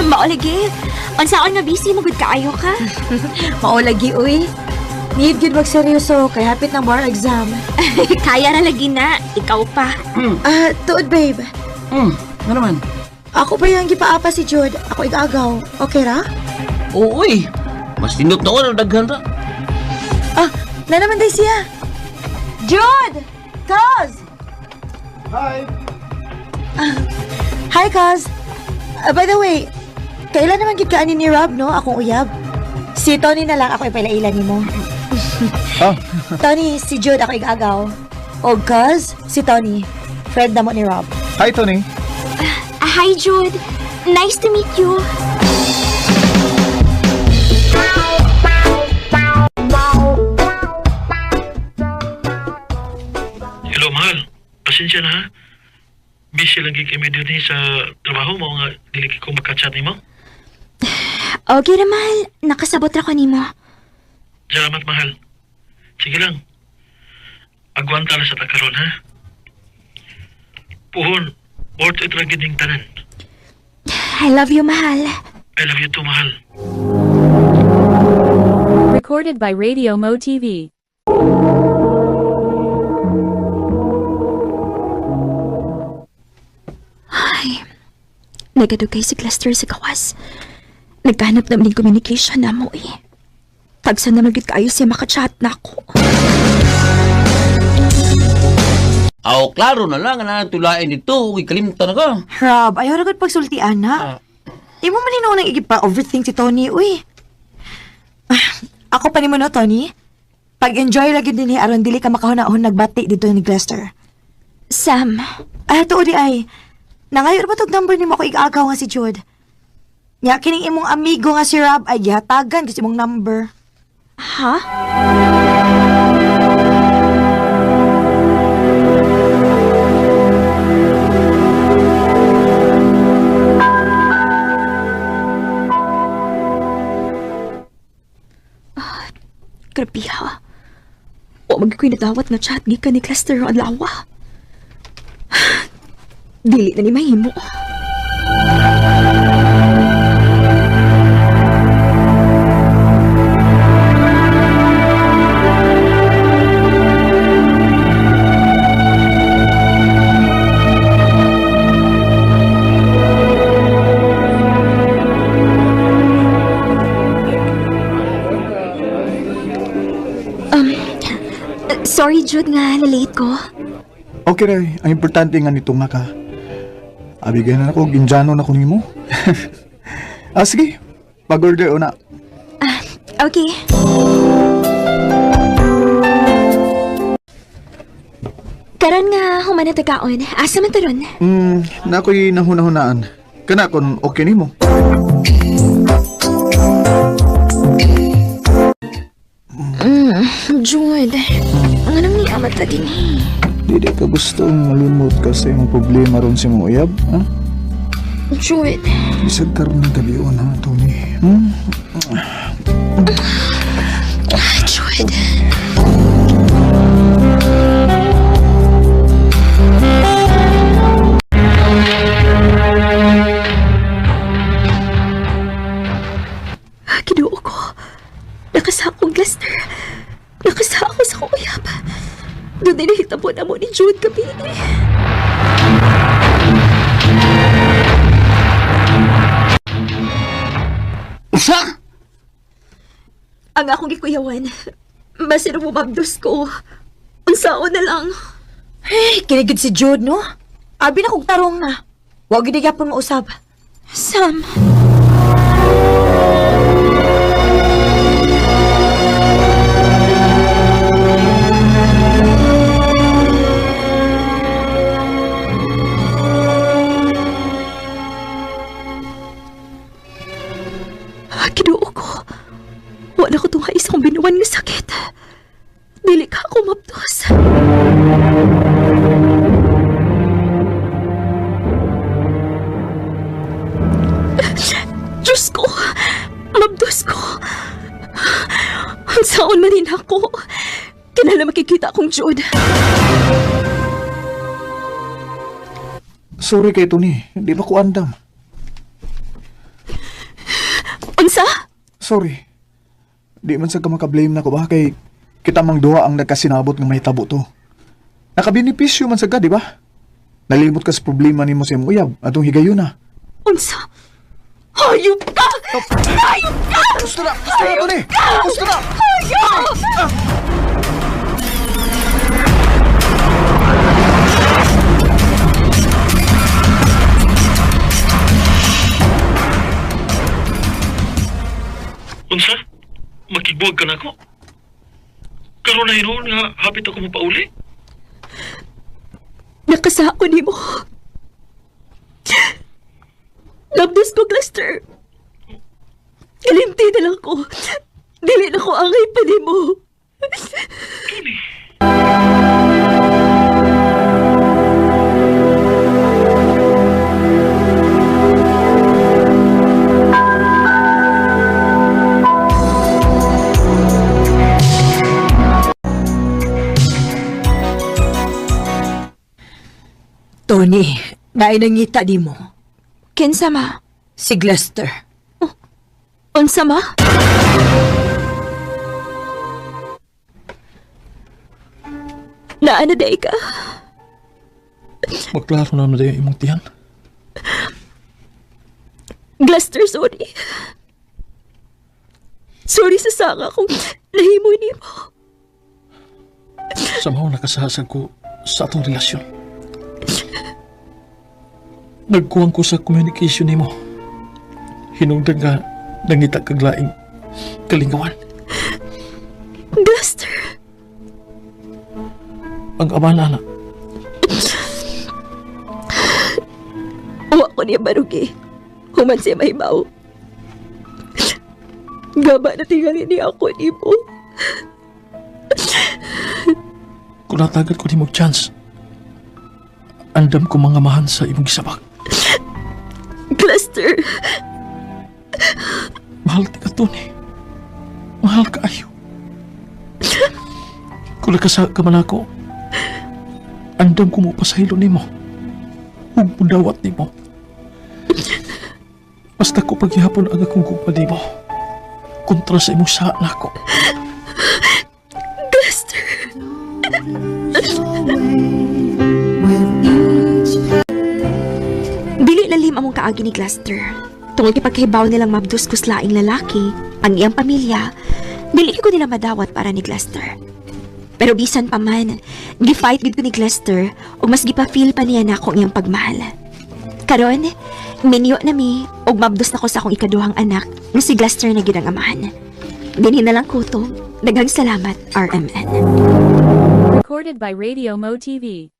Maolagi. Unsaon nga busy, magud kaayo ka? Maolagi, uy. Need gyud magseryoso kay hapit ng bar exam. Kaya ra lagi na. Ikaw pa. Tuod, babe. Ano naman? Ako pa yung gipaapa si Jude. Ako igagaw. Okay ra? Oo, uy. Mas tindot na ko, daghan ra. Na naman day siya. Jude! Kaz! Hi! Hi, Kaz. By the way, kailan naman gid ka ani ni Rob, no? Akong uyab. Si Tony na lang ako ipaila-ila nimo. Tony, si Jude ako igagaw. O Kaz, si Tony. Friend na mo ni Rob. Hi, Tony. Hi, Jude. Nice to meet you. Hello, mahal. Pasensya na ha. Busy lang gid kami dinhi sa trabaho mo nga dili ko makachat nimo. Okay ra, mahal. Nakasabot ra ko nimo. Salamat, mahal. Sige lang. Agwanta na sa takaron, ha? Puhon, worth it ra gid ning tanan. I love you, mahal. I love you too, mahal. Recorded by Radio Mo TV. Ay, nagadugay si Cluster sa gawas. Nagkahanap naman ng communication na mo eh. Tagsa naman gid kaayo siya makachat na ako. Aw, klaro na lang na tulain dito. Uy, kalimtan na ka. Rob, ayaw na gud pagsulti, ana. Imo man ni nang igipa-overthink si Tony, uy. Ako pa nimo no, Tony. Pag-enjoy lagi din aron dili ka makahuna-hun nagbati dito ni Glester. Sam. Tuod di ay. Nangayo ba tog number nimo ako igagaw nga si Jude? Nya kining imong amigo nga si Rob ay gihatagan kasi imong number. Ha? Grabe ha. Wa man ko'y nadawat nga chat gikan ni Cluster adlaw. Dili na ni mahimo. Sorry, Jude, nga na-late ko. Okay, Ray. Ang importante nga nito nga ka. Abigay na ako, ginjano na ko nimo. Sige. Pag-order una. Okay. Karon nga human na tagaon. Asa man taron? Na ako'y nahuna-hunaan. Kana kung okay nimo. Jude, ang anong ni amat ta din eh. Di ka gustong malimot ka sa imong problema ron sa imong uyab, ha? Jude. Bisag karon ng gabi ha, Tony. Jude. Kinuo ko. Nakasakong Lester. Nakasa ako sa akong uyab. Doon din nahitabo na mo ni Jude gabi. Usa! Ang akong gikuyawan, basin mo mabdos ko. Unsaon na lang. Hey, kinigid si Jude, no? Abi na kong tarong na. Huwag gid gyapon mausab. Sam. Kinuo ko. Wala ko tungha isang binuwan nga sakit. Dili ka ako mabdos. Diyos ko! Mabdos ko! Ang saon man din ako. Kinala makikita akong Jude. Sorry kay Tony, hindi ba ko andam. Unsa? Sorry. Di man sa ka makablame na ko ba kay kita mang duha ang nagkasinabot nga mahitabo to. Nakabenepisyo man sa ka, di ba? Nalimot ka sa problema nimo sa imong uyab atong higayuna. Unsa? Hayop ka! Hayop ka! Gusto na! Gusto na, Tony! Gusto na! Hayop! Unsa? Makigbuwag ka na ako? Karon na hinuon nga hapit ako mapauli? Nakasako ni mo. Labdos ko, Cluster. Kalimti na lang ko. Dili na ko angay pa ni mo. Tony. Tony, naay nangita di mo. Kinsa ma? Si Glester. Unsa ma? Naana day ka? Magklaro na na yung imong tiyan. Gluster, sorry. Sorry sa sanga kung nahimo ni mo. Samaw nakasasag ko sa atong relasyon. Nagkuwang ko sa communication nimo. Hinungdan nga nangita kag laing kalingawan. Gluster, Ang ama na na, wa ko niya barugi. Human siya mahibaw. Gaba na tingali niya ako ni mo. kung natagal ko nimo chance, andam ko mga mahan sa imong gisabak. Gluster, Mahal ti ka, Tony. Mahal ka ayo. Kung nakasa ka man ako, andam ko mo pasahilo nimo. Ug mudawat nimo. Basta ko paghihapon ang akong gugma nimo. Kontra sa imong saa nako. Gluster. Dili lalim among kaagi ni Cluster. Tungod kay pagkahibaw nilang mabdos ko sa laing lalaki, ang iyang pamilya, dili ko nila madawat para ni Cluster. Pero bisan pa man, gi-fight gid ko ni Cluster ug mas gipa-feel pa niya nako ang iyang pagmahal. Karon, minyo na mi ug mabdos na ko sa akong ikaduhang anak nga si Cluster na gid ang amahan. Dinhi na lang kutob. Daghang salamat, RMN. Recorded by Radio Mo TV.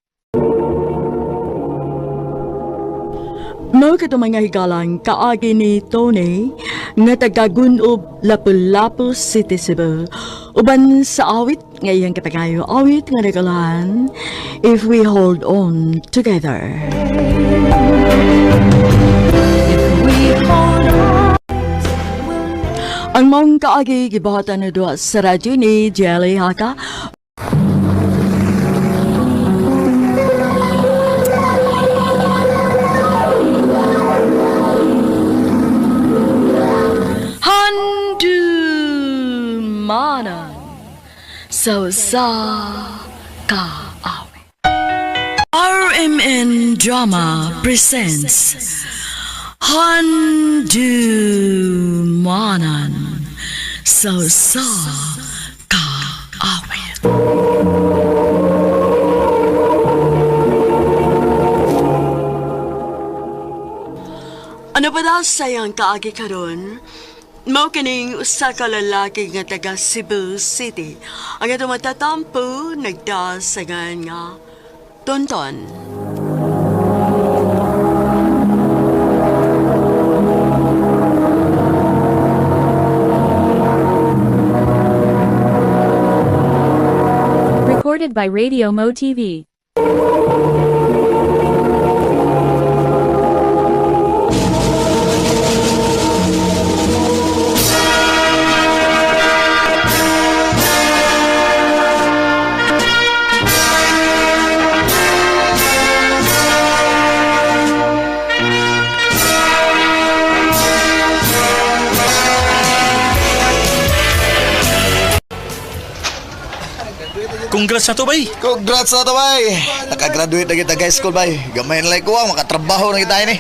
Mao kato mga higalang kaagi ni Tony nga taga-Gunob, Lapu-Lapu City, Cebu. Uban sa awit nga iyang katangayo, awit nga nagalahan, If We Hold On Together. Ang mong kaagi gibuhatan na duha sa radyo ni Jelly Haka. Handumanan. Sa usa ka awit. RMN Drama presents Handumanan sa usa ka awit. Ano pa daw sayang kaagi karon? Mao kining usa ka lalaki nga taga Cebu City. Ang atong matatampo nagdasagan nga Tonton. Recorded by Radio Mo TV. Congrats na to, bay. Congrats na to, bay. Nakagraduate na kita high school, bay. Gamay na lang ko ang makatrabaho na kita ini.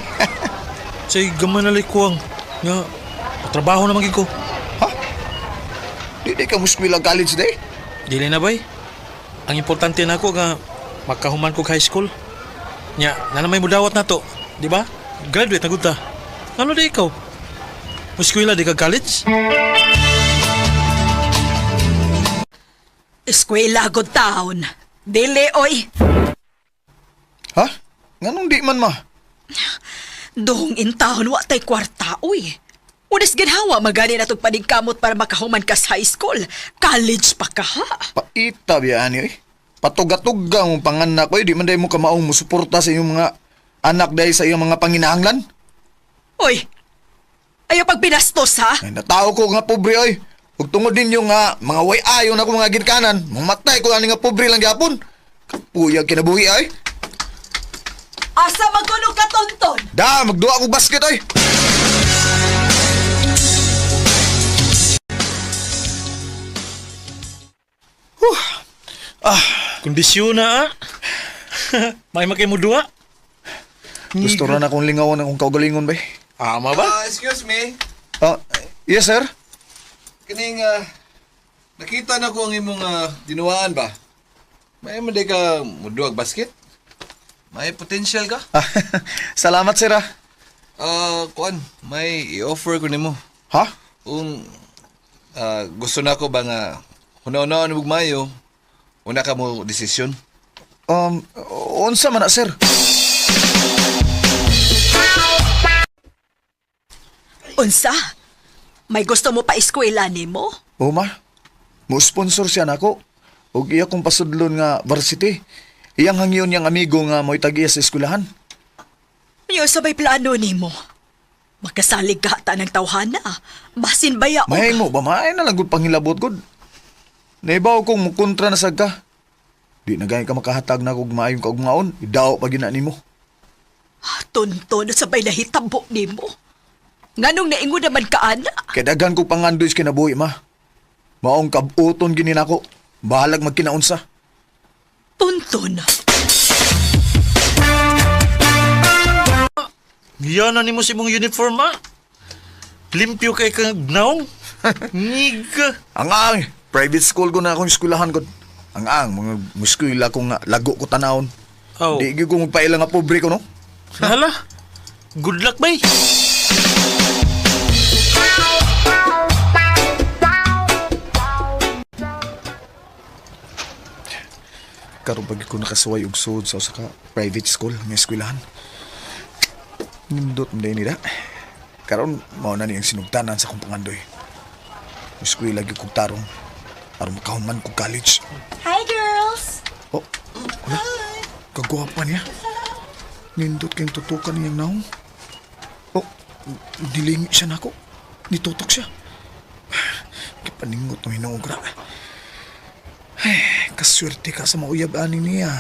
Say, gamay na lang ko ang nga, trabaho naman gid ko. Ha? Di ka muskwila college day? Dili na, bay. Ang importante na ako nga makahuman ko high school. Nya, na may mudawat na to, di ba? Graduate na gud ta. Ano di ikaw? Muskwila di ka college? Eskwela good town. Dili oy. Ha? Nganong di man ma? Doong in town wa tay kwarta oy. Unas ginhawa magani na tog paningkamot para makahuman ka sa high school. College pa ka ha. Paita biya ani oy. Patuga-tuga mong panganak oy, di man day mo kamaong musuporta sa iyong mga anak dahil sa iyong mga panginahanglan. Oy. Ayaw pag binastos ha. Ay, natao ko nga pobre oy. Ug tungod ninyo nga mga way ayo na ko mga ginkanan, mamatay ko ani nga pobre lang gyapon. Kapuyag kinabuhi ay. Asa magkuno ka tonton? Da, magduha kog basket oy. Kondisyon na ah. May makay mo duha. Gusto ra na akong lingawan akong kaugalingon bay. Ama ba? Excuse me. Yes sir. Kining nakita na ko ang imong dinuwaan ba? May man ka muduag basket? May potential ka? Salamat sir ah. Kuan, may i-offer ko nimo. Ha? Kung gusto na ko ba nga hunaw-hunaw mo mayo, una ka mo desisyon. Unsa man na sir? Unsa? May gusto mo pa eskwela nimo? O ma, mo sponsor siya nako. Ug iya kong pasudlon nga varsity. Iyang hangyon niyang amigo nga mo'y tag-iya sa eskwelahan. Yo sa may plano nimo. Makasalig ka ta ng tawhana. Basin baya og Mahimo ba maay na lang gud pangilabot gud. Naibaw kong mukontra na sad ka. Di na gani ka makahatag na kog maayong kaugmaon, idaw pa gina nimo. Tonton sa bay nahitabo nimo. Nganong naingon naman ka ana? Kay daghan kog pangandoy sa kinabuhi ma. Maong kabuton gini nako. Bahalag magkinaunsa. Tonton. Yan na nimo sa imong uniform ah. Limpyo kay kang naong. Niga. Ang ang private school ko na akong eskwelahan ko. Ang ang mga muskwela ko nga lago ko tanawon. Oh. Di gyud ko magpaila nga pobre ko no. Hala. Good luck bay. Karon pag ko nakasuway og sud sa usa ka private school nga eskwelahan. Nindot man nila. Karon mao na niyang sinugtanan sa akong pangandoy. Eskwela gyud kog tarong aron makahuman kog college. Hi, girls! Oh, wala. Kagwapa niya. Nindot kayong tutukan niyang naong. Oh, dilingi siya nako. Nitutok siya. Kipaningot ng hinuog ra. Ay, kaswerte ka sa mauyab ani niya.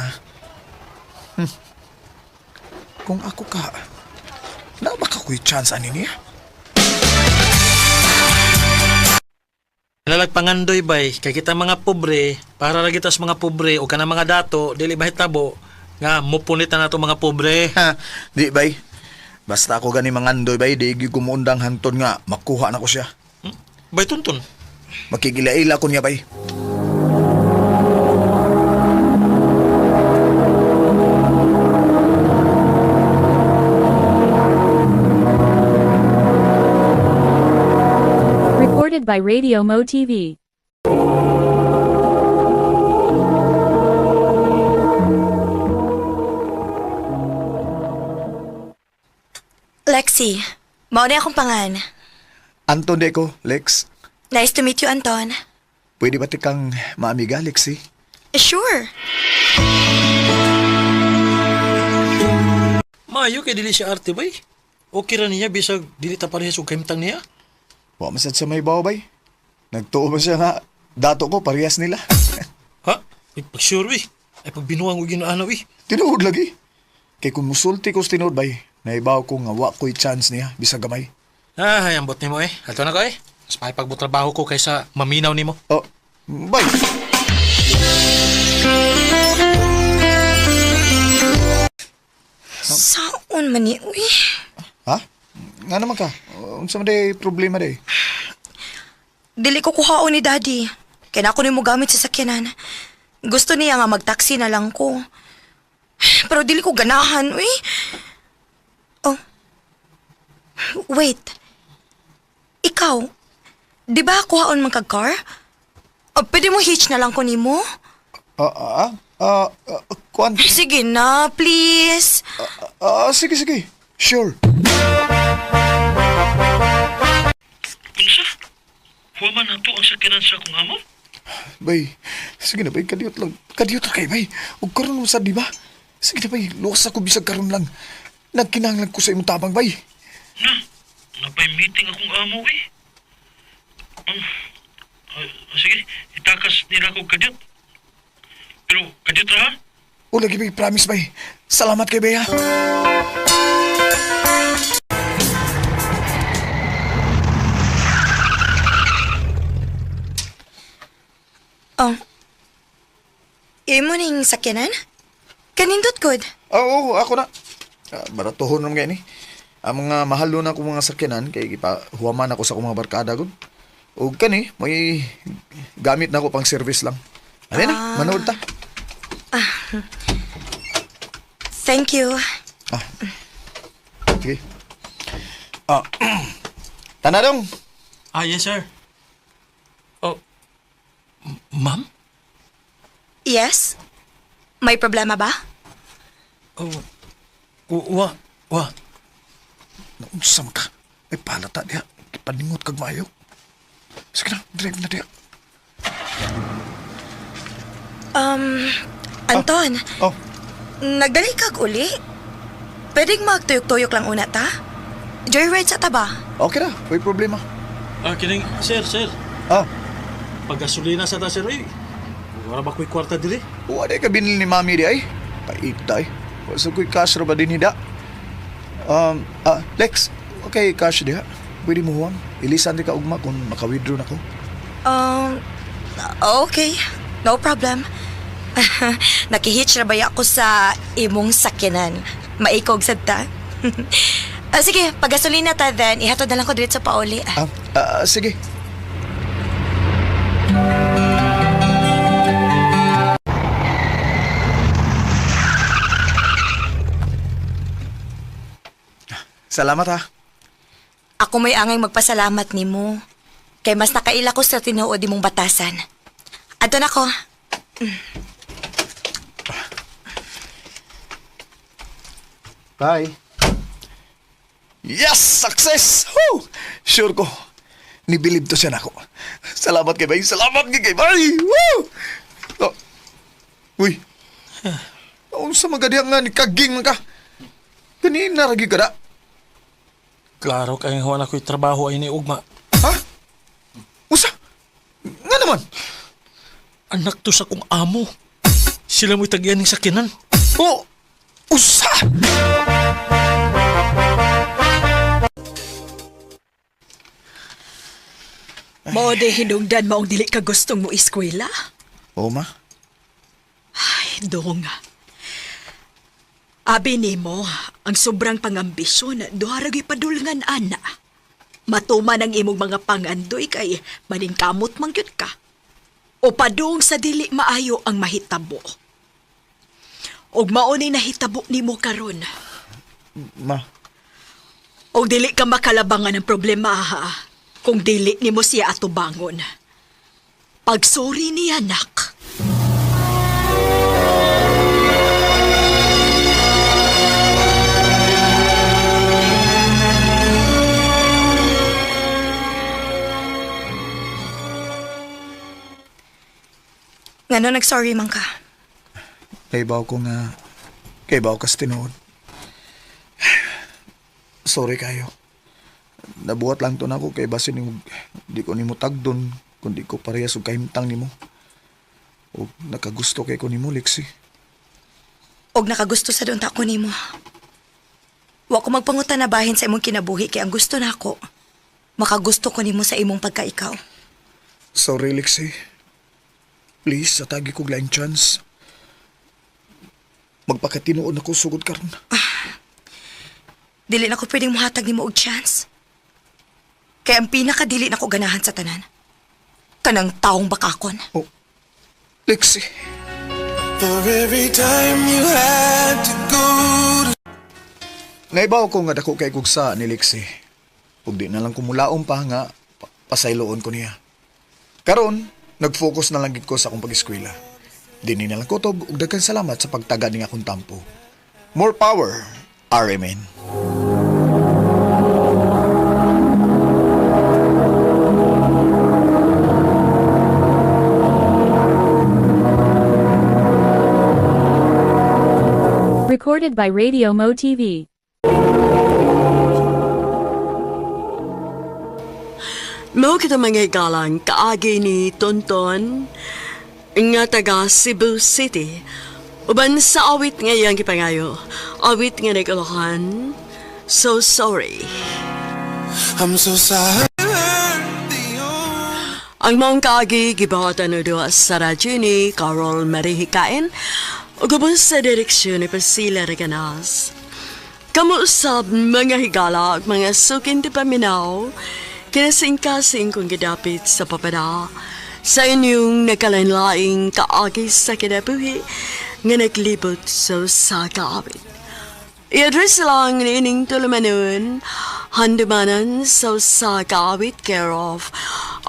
Kung ako ka, na baka ko'y chance ani niya? Lalag pangandoy bay, kay kita mga pobre, Para ra kita sa mga pobre o kanang mga dato dili mahitabo nga mupunit na nato mga pobre. Ha, di bay. Basta ako gani mangandoy bay, di gyud ko muundang hanton nga makuha na ko siya. Bay tuntun. Makigilaila ko niya bay. Recorded by Radio Mo TV. Lexi, mao na akong pangan. Anton de ko, Lex. Nice to meet you, Anton. Pwede ba ti kang maamiga, Lexi? Sure. Maayo kay dili siya arte bay. Okay ra niya bisag dili ta parehas og kahimtang niya. Wa man sad sa may bawo bay. Nagtuo ba siya nga dato ko parehas nila. Ha? Ay, pag sure eh. Ay pagbinuang og ginaana eh. Tinuod lagi. Kay kung musulti ko sa tinuod bay, naibaw ko nga wa ko'y chance niya bisag gamay. Ay, ambot nimo eh. Ato na ko eh. Mas makipagbutrabaho ko kaysa maminaw nimo. Oh, bay. Saon man ni, uy. Ha? Nga naman ka? Unsa man day problema day? Dili ko kuhaon ni Daddy. Kaya na ako ni mo gamit sa sakyanan. Gusto niya nga magtaksi na lang ko. Pero dili ko ganahan, uy. Oh. Wait. Ikaw, di ba kuhaon man kag car? O, pwede mo hitch na lang ko nimo? Kuan. Sige na, please. Sige, sige. Sure. Unsa? Huwaman na to ang sakyanan sa akong amo? Bay, sige na bay, kadiyot lang. Kadiyot ra kay bay. Ug karon mo sad di ba? Sige na bay, luwas ako bisag karon lang. Nagkinahanglan ko sa imong tabang bay. Na, napay meeting akong amo eh. Sige, itakas nila ko kadyot. Pero kadyot ra ha? O lagi bay, promise bay. Salamat kay bay ha. Oh. Imo ning sakyanan? Kanindot good. Oo, ako na. Baratuhon naman kayo ni. Ang mga mahal na akong mga sakyanan, kay gipa, huwaman ako sa akong mga barkada gud. O kani, may gamit na ako pang service lang. Ano na, manood ta. Thank you. Sige. Tanadong. Ah, yes sir. Oh, ma'am? Yes? May problema ba? Oh, wa, wa. Naunsam ka. Ay palata diha. Paningot kag maayo. Sige na, drive na diha. Anton, Oh, nagdali kag uli? Pwedeng magtuyok-tuyok lang una ta? Joyride sa taba. okay na. May problema. Ah, kining, sir, sir. Ah, Paggasolina sa ta sir eh. Wala ba ko'y kwarta diri? wala ka binili ni mami di ay. Paita ay. Wa sa ko'y cash ra ba din hida? Lex, okay cash diha. Pwede mo huwang. Ilisan di ka ugma kung maka-withdraw na ko. Okay. No problem. Nakihitch na baya ako sa imong sakyanan. Maikog sad ta. Sige, paggasolina ta then, ihatod na lang ko dito sa pauli. Sige. Salamat ha. Ako may angay magpasalamat nimo. Kay mas nakaila ko sa tinuod imong batasan. Adto na ko. Bye. Yes! Success! Woo! Sure ko. Nibilib to siya nako. Salamat kay Bay. Salamat kay Bay. Woo! Oh. Uy. Unsa man gadiha nga ni kaging man ka. Kanina ra gyud ka da. Klaro kay huwan ako'y trabaho ay ni Ugma. Ha? Unsa? Nga naman. Anak to sa kong amo. Sila mo'y tagyan ng sakyanan. Oh! Usa! Mao de hinungdan maong dili ka gustong mo eskwela. Oo, ma. Ay, dong. Abi nimo, ang sobrang pangambisyon, duha ra gyud padulngan ana. Matuman ang imong mga pangandoy kay maningkamot man gyud ka. O padung sa dili maayo ang mahitabo. Og mao ni nahitabo nimo karon. Ma, Og dili ka makalabangan ng problema ha, kung dili nimo siya atubangon. Pagsuri niya, nak. Ngano nag-sorry man ka? Kaybaw ko nga, kaybaw ka sa tinuod. Sorry kayo. Nabuhat lang to na ako kay basin nimo, di ko nimo tagdon, kundi ko parehas og kahimtang nimo. O nakagusto kay ko nimo, Lexi. Og nakagusto sa doon ta ako nimo. Wa ko magpangutan na bahin sa imong kinabuhi kay ang gusto nako. Makagusto ko nimo sa imong pagkaikaw. Sorry, Lexi. Please, atagi ko laing chance. Magpakatinuod ako sugod karon. Dili na ko pwedeng muhatag nimo og chance. Kay ang pinakadili na ko ganahan sa tanan. Kanang taong bakakon. Oh, Lexi. For every time you had to go to Naibaw ko nga dako kay kugsa ni Lexi. Ug di na lang kumulaom pa nga pasayloon ko niya. Karon, nag-focus na lang gid ko sa akong pag-eskwela. Dini na lang kutob ug daghan salamat sa pagtaga ning akong tampo. More power, RMN. Recorded by Radio Mo TV. Mao kita mga higalang kaagi ni Tonton nga taga Cebu City. Uban sa awit nga iyang gipangayo. Awit nga naguluhan. So sorry. I'm so sorry. Ang maong kaagi gibuhatan o duha sa radyo ni Carol Marihikain ug ubos sa direksyon ni Priscilla Reganas. Kamuusab mga higala ug mga sukin ti paminaw, kinasingkasing kong gidapit sa papada sa inyong nagkalainlaing kaagi sa kinabuhi nga naglibot sa usa ka awit. I-address lang niining tulumanon, handumanan sa usa ka awit care of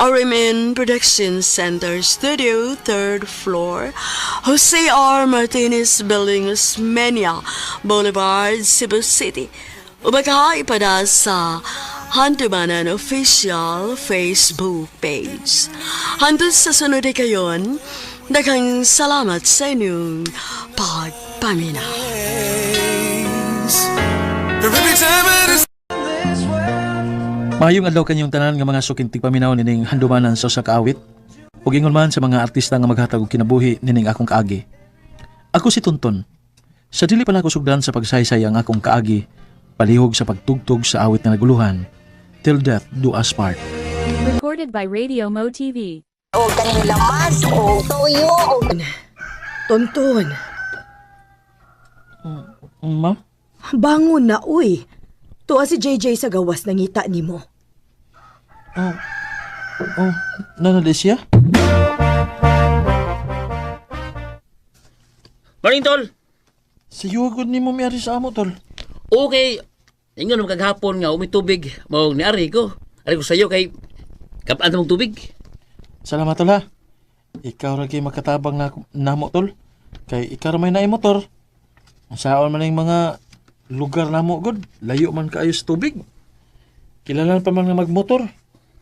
RMN Production Center Studio, 3rd floor, Jose R. Martinez Building, Osmeña Boulevard, Cebu City. Ubaka ipada sa Handumanan Official Facebook page. Hantod sa sunod ay kayon, daghang salamat sa inyong pagpaminaw. For every time it is Maayong adlaw kanyong tanan nga mga sukintig paminaw nining handumanan sa usa ka awit ug ingon man sa mga artista nga maghatag og kinabuhi nining akong kaagi. Ako si Tonton. Sa dili pa nako sugdan sa pagsaysay ang akong kaagi, palihog sa pagtugtog sa awit nga naguluhan, Till Death Do Us Part. Recorded by Radio Mo TV. Tonton, Ma'am? bangon na uy. Tuwa si JJ sa gawas nangita nimo. Oh, oh, nanali siya? Morning, tol. Sa yugod ni mo miyari sa amo, tol. Okay. Ingon naman kagahapon nga umi tubig. Mao ni ari ko. Ari ko sayo kay kapaan mong tubig. Salamat, tol, ha. Ikaw ra kay makatabang na namo, tol. Kay ikaw ra may naay motor. Ang saon man ang mga lugar namo, god. Layo man kaayo sa tubig. Kilalan pa man nga magmotor.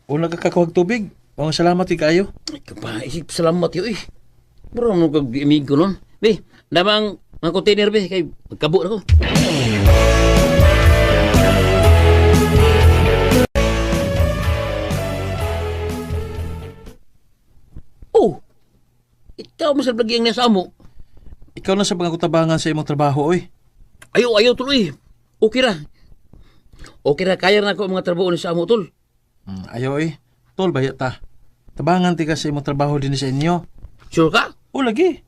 O nagkakakuhag tubig. Mga salamat kay kaayo. Ay, kapaisip salamat yo eh. Bro mo kag amigo nun. Be, namang mga container be kay magkabo na ko. Oh. Ikaw mo sa lagi ang nasa amo. Ikaw na sa mga kutabangan sa imong trabaho, oy. Ayaw, ayaw tuloy. Okay ra. Okay ra, kaya na ako ang mga trabaho ni sa amo, tol. Ayaw, oy. Tol, bayat ta. Tabangan ti ka sa imong trabaho din sa inyo. Sure ka? O lagi.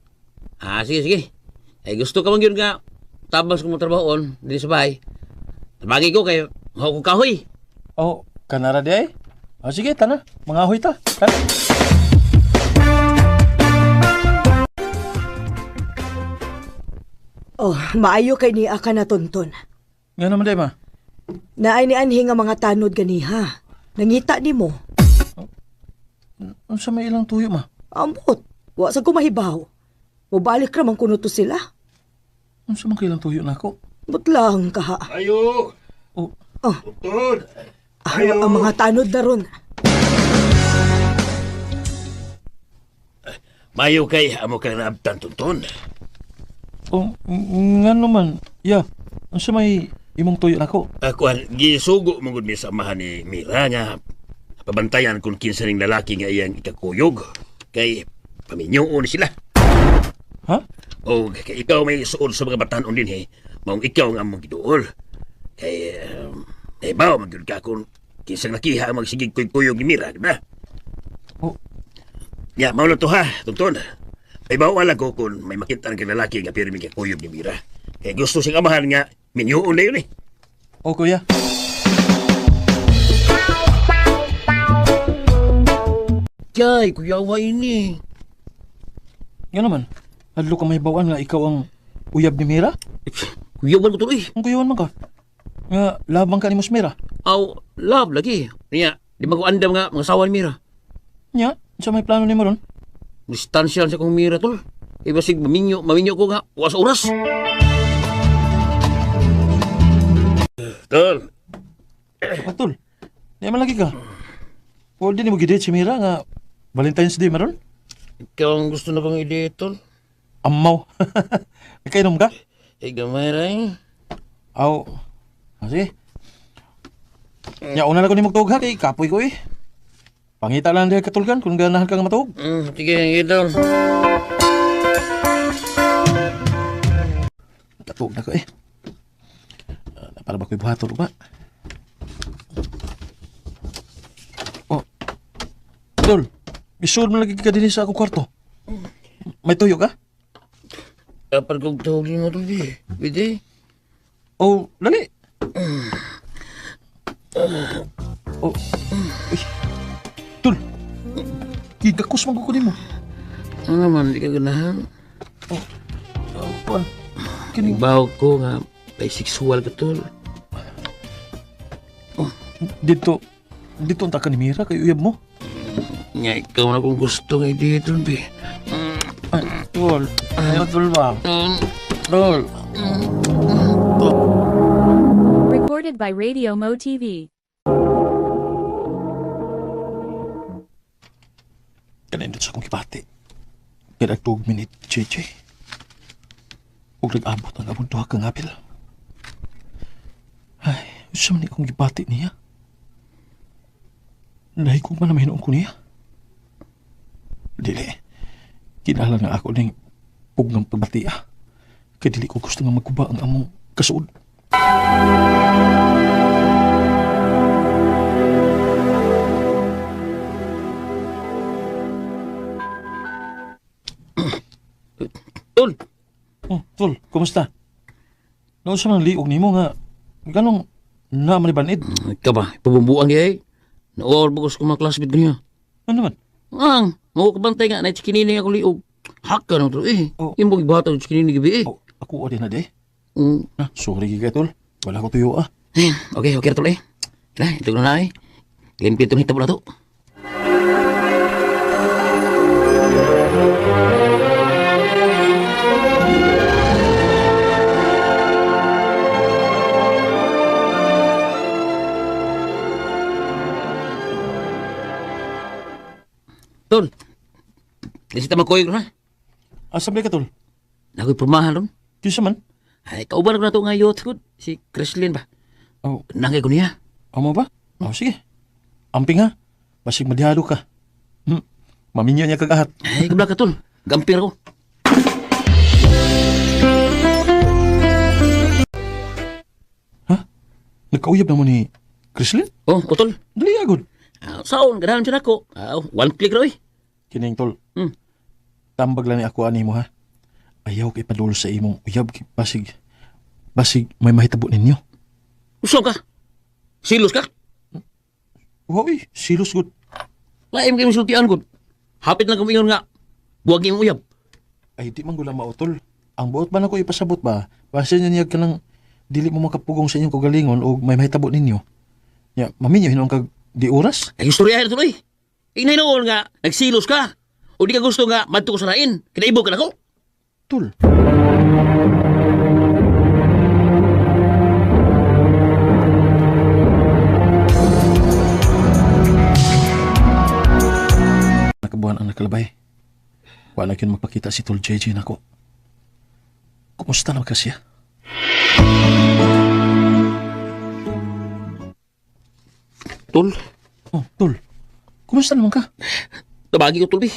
Ah, sige, sige. Eh, gusto ka man yun nga tabas ko mo trabahoon diri sa bahay. Tabagi ko kay mahaw ko kahoy. Oh, kanara di ay. Oh, sige, tana. Mga ahoy ta. Tana. Oh, maayo kay niya ka na tonton. Nga naman di ma. Naay ni anhi nga mga tanod ganiha. Nangita nimo. Unsa may ilang tuyo ma? Ambot, wa sa ko mahibaw. Mubalik ra man kuno to sila. Unsa man kailang tuyo nako? But lang kaha. Ayo! Oh. Oh. Doktor! Ayo. Ang mga tanod na ron. Mayo kay amo ka naabtan tonton. Oh, nga naman. Ya, unsa may imong tuyo nako? Akuan, gisugo mo gud mi sa amahan ni Mira nga pabantayan kung kinsa ning lalaki nga iyang ikakuyog kay paminyoon sila. Ha? O kay ikaw may suod sa mga batanon din eh. Maong ikaw nga among giduol. Kay nahibaw man gyud ka kung kinsang lakiha ang magsigig kuyog ni Mira, di ba? Oh. Ya, mao lang to ha, Tonton. May bawal ko kung may makita ng lalaki nga pirmi kuyog ni Mira. Kay gusto siyang amahan nga minyoon na yun eh. Oh, kuya. Kay, kuyawa ini. Nga naman. Hadlo ka may bawaan nga ikaw ang uyab ni Mira? Kuyawan ko to eh. Ang kuyawan man ka. Nga labang ka ni Mos Mira. Aw, love lagi. Niya, di ba ko andam nga mga sawa ni Mira. Nya, unsa may plano nimo ron? Distansya lang sa kong Mira tol. Iba sig maminyo, maminyo ko nga oras oras. Tol, Patol. Di man lagi ka. O di nimo gidate si Mira nga Valentine's Day maron? ikaw ang gusto na kong i-date, tol. Amaw. Nakainom ka? Eh, gamay ra eh. Aw. Ah, sige. Nya una na ko nimo tuog ha kay kapoy ko eh. Pangita lang dahil katulgan kung ganahan ka nga matuog. Sige, sige, tol. Katuog na ko eh. Ah, para ba ko'y buhaton ba? Oh. Tol, isod mo lagi ka din sa akong kwarto. May tuyo ka? Dapat kong tawagin mo, tol, eh. Pwede. Oh, dali. Oh. Uy. Tol. Gigakos man ko nimo. Ano naman, di ka ganahan. Oh, kuan. Kini Ibaw ko nga, bisexual ka, tol. dito dito unta ka ni Mira kay uyab mo. Nga, ikaw na kung gusto nga i-date, tol, be. Ay, tol. Ayaw tol ba? Tol. Recorded by Radio Mo TV. Kanindot sa akong kibati. Kaya nagtuog minute, JJ. Huwag nag-abot ang abong duha kang apil. Ay, usa man ni akong gibati niya. Nahigog man na mahinoon ko niya. Dili. Kinahanglan nga ako ning pugnang pagbati ah. Kay dili ko gusto nga magkuba ang among kasuod. Tol, Oh, tol, kumusta? Noon sa man liog nimo nga ganong na man ni banid. ikaw ba, pabumbuan kaya eh. Nauawar ba ko sa mga classmate niya? Ano man? Ang, mau kabantay nga, na chikinini ako liog. Haka na to eh. Oh. Yung mga ibata ng chikinini gabi eh. Oh, ako din na de. Mm. Ah, sorry kay tol. Wala ko tuyo ah. Eh, okay, okay na tol eh. Tara, ito na eh. Limpyo itong hitabo na to. Tol, di siya magkuyog na. Asa ba ka tol? Nako'y purmahan ron. Kinsa man? Ay, kauban ko na to nga youth good. Si Chrislyn ba? Oh, Nangay ko niya. amo ba? Oh, sige. Amping ha. Basig madihado ka. Maminyo niya kag ahat. Ay, kabla ka tol. Gampir ko. Nagkauyab na mo ni Chrislyn? Oh, utol. Dali agod. Ah, saon, ganahan siya nako. Ah, oh, one click raw eh. Kining tol. Tambag lang ni ako ani mo ha. Ayaw kay padulo sa imong uyab kay basig. Basig may mahitabo ninyo. Usaw ka? Silos ka? Hoy, silos gud. Laim kayo sultian gud. Hapit lang kumingon nga buwag imong uyab. Ay di man gula mautol. Ang buot ba nako ipasabot ba? Basta niya niya ka lang dili mo makapugong sa inyong kagalingon o may mahitabo ninyo. Ya, maminyo hinuon kag di oras. Ay istorya na tuloy. Inay noon nga nagsilos ka. O di ka gusto nga madto ko sa lain. Kinaibog ka nako. Tul. Nakabuhan ang nakalabay. Wala yun magpakita si Tol JJ nako. Kumusta naman ka siya? Tol, Oh, Tol. Kumusta naman ka? tabagi ko tol bi.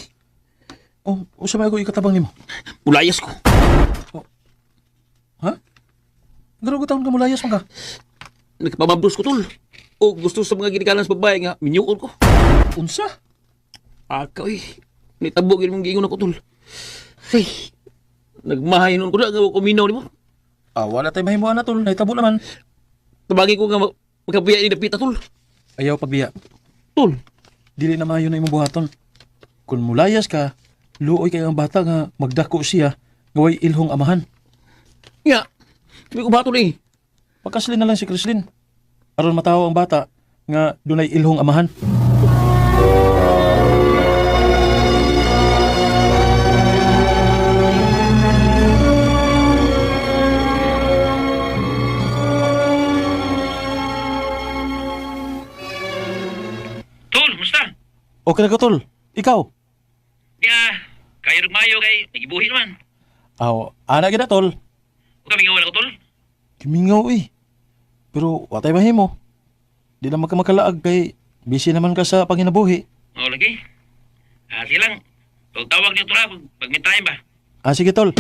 Oh, usa may ako ikatabang nimo. Mulayas ko. Ha? Garo ko taon ka mulayas man ka. Nagpamabros ko tol. O gusto sa mga ginikanan sa babae nga minyuon ko. Unsa? Aka oy. Nitabo gyud mong giingon ako tol. Ay. Nagmahay nun ko na nga ko minaw nimo. Ah, wala tay mahimuan na tol. Nahitabo naman. Tabagi ko nga magkabiya ni dapita tol. Ayaw pagbiya. Tol, Dili na maayo na imong buhaton. Kung mulayas ka, luoy kay ang bata nga magdako siya, gaway ilhong amahan. nga. Sabi ko ba tol eh. Pagkaslin na lang si Chrislyn. Aron matawo ang bata nga dunay ilhong amahan. Tol, musta? Okay na ka tol. Ikaw? Ya, kayo nagmayo kay nagibuhi naman. Aw, ana gid na, tol. Huwag kami nga wala ko tol. Kimingaw eh. Pero watay mahimo. Di na magkamakalaag kay busy naman ka sa panginabuhi. Oo, lagi. Ah, sige lang. Huwag tawag niyo tol ha, pag may time ba. Ah, sige tol.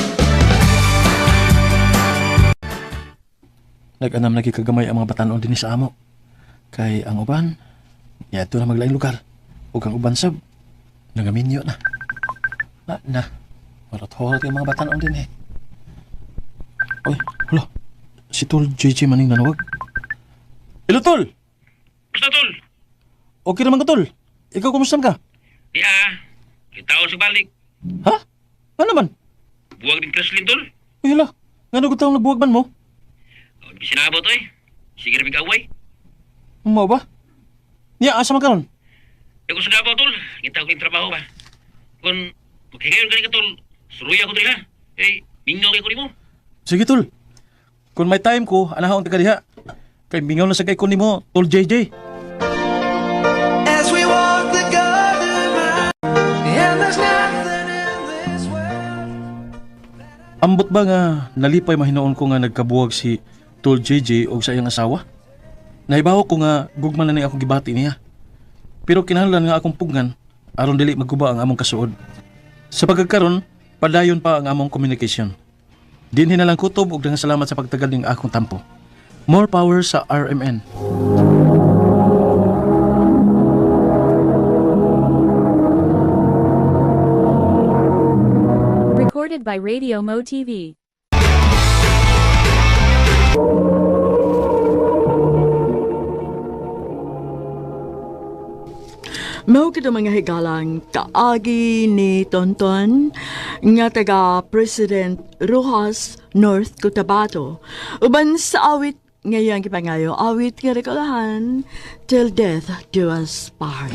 Nag-anam lagi kagamay ang mga batanon dinhi sa amo. Kay ang uban, niadto na maglaing lugar. Ug ang uban sab, nangaminyo na. Na, na. Marot-horot yung mga batanon dinhi. Uy, hala. Si Tol JJ maning nanawag. Hello, Tol! Musta tol? Okay naman ka, Tol. Ikaw, kumusta ka? Di ah, kita sa balik. Ha? Ano naman? Buwag din Kreslin tol. Uy, hala. Nga nagutang nagbuwag man mo? O, di sinabot oy. Sige rin away. Mao ba? Niya, asa man karon? Di ko sa Davao tol. Ngita ko yung trabaho ba. Kung maghigayon ka ni ka tol, suruya ko diri ha. Eh, mingaw kay ko nimo. Sige, Tol. Kung may time ko, anahon ka diha. Kay mingaw na sa kay ko nimo, Tol JJ. As we walk the garden mile, and there's nothing in this world. Ambot ba nga nalipay mahinoon ko nga nagkabuwag si Tol JJ og sa iyang asawa? Nahibaw ko nga gugma na ni akong gibati niya. Pero kinahanglan nga akong pugnan aron dili magguba ang among kasuod. Sa pagkakaron, padayon pa ang among communication. Dinhi na lang kutob og daghang salamat sa pagtagal ning akong tampo. More power sa RMN. Recorded by Radio Mo TV. Mao kito mga higalang kaagi ni Tonton nga taga President Rojas North Cotabato. Uban sa awit ngayang gipangayo awit nga rekolahan till death do us part.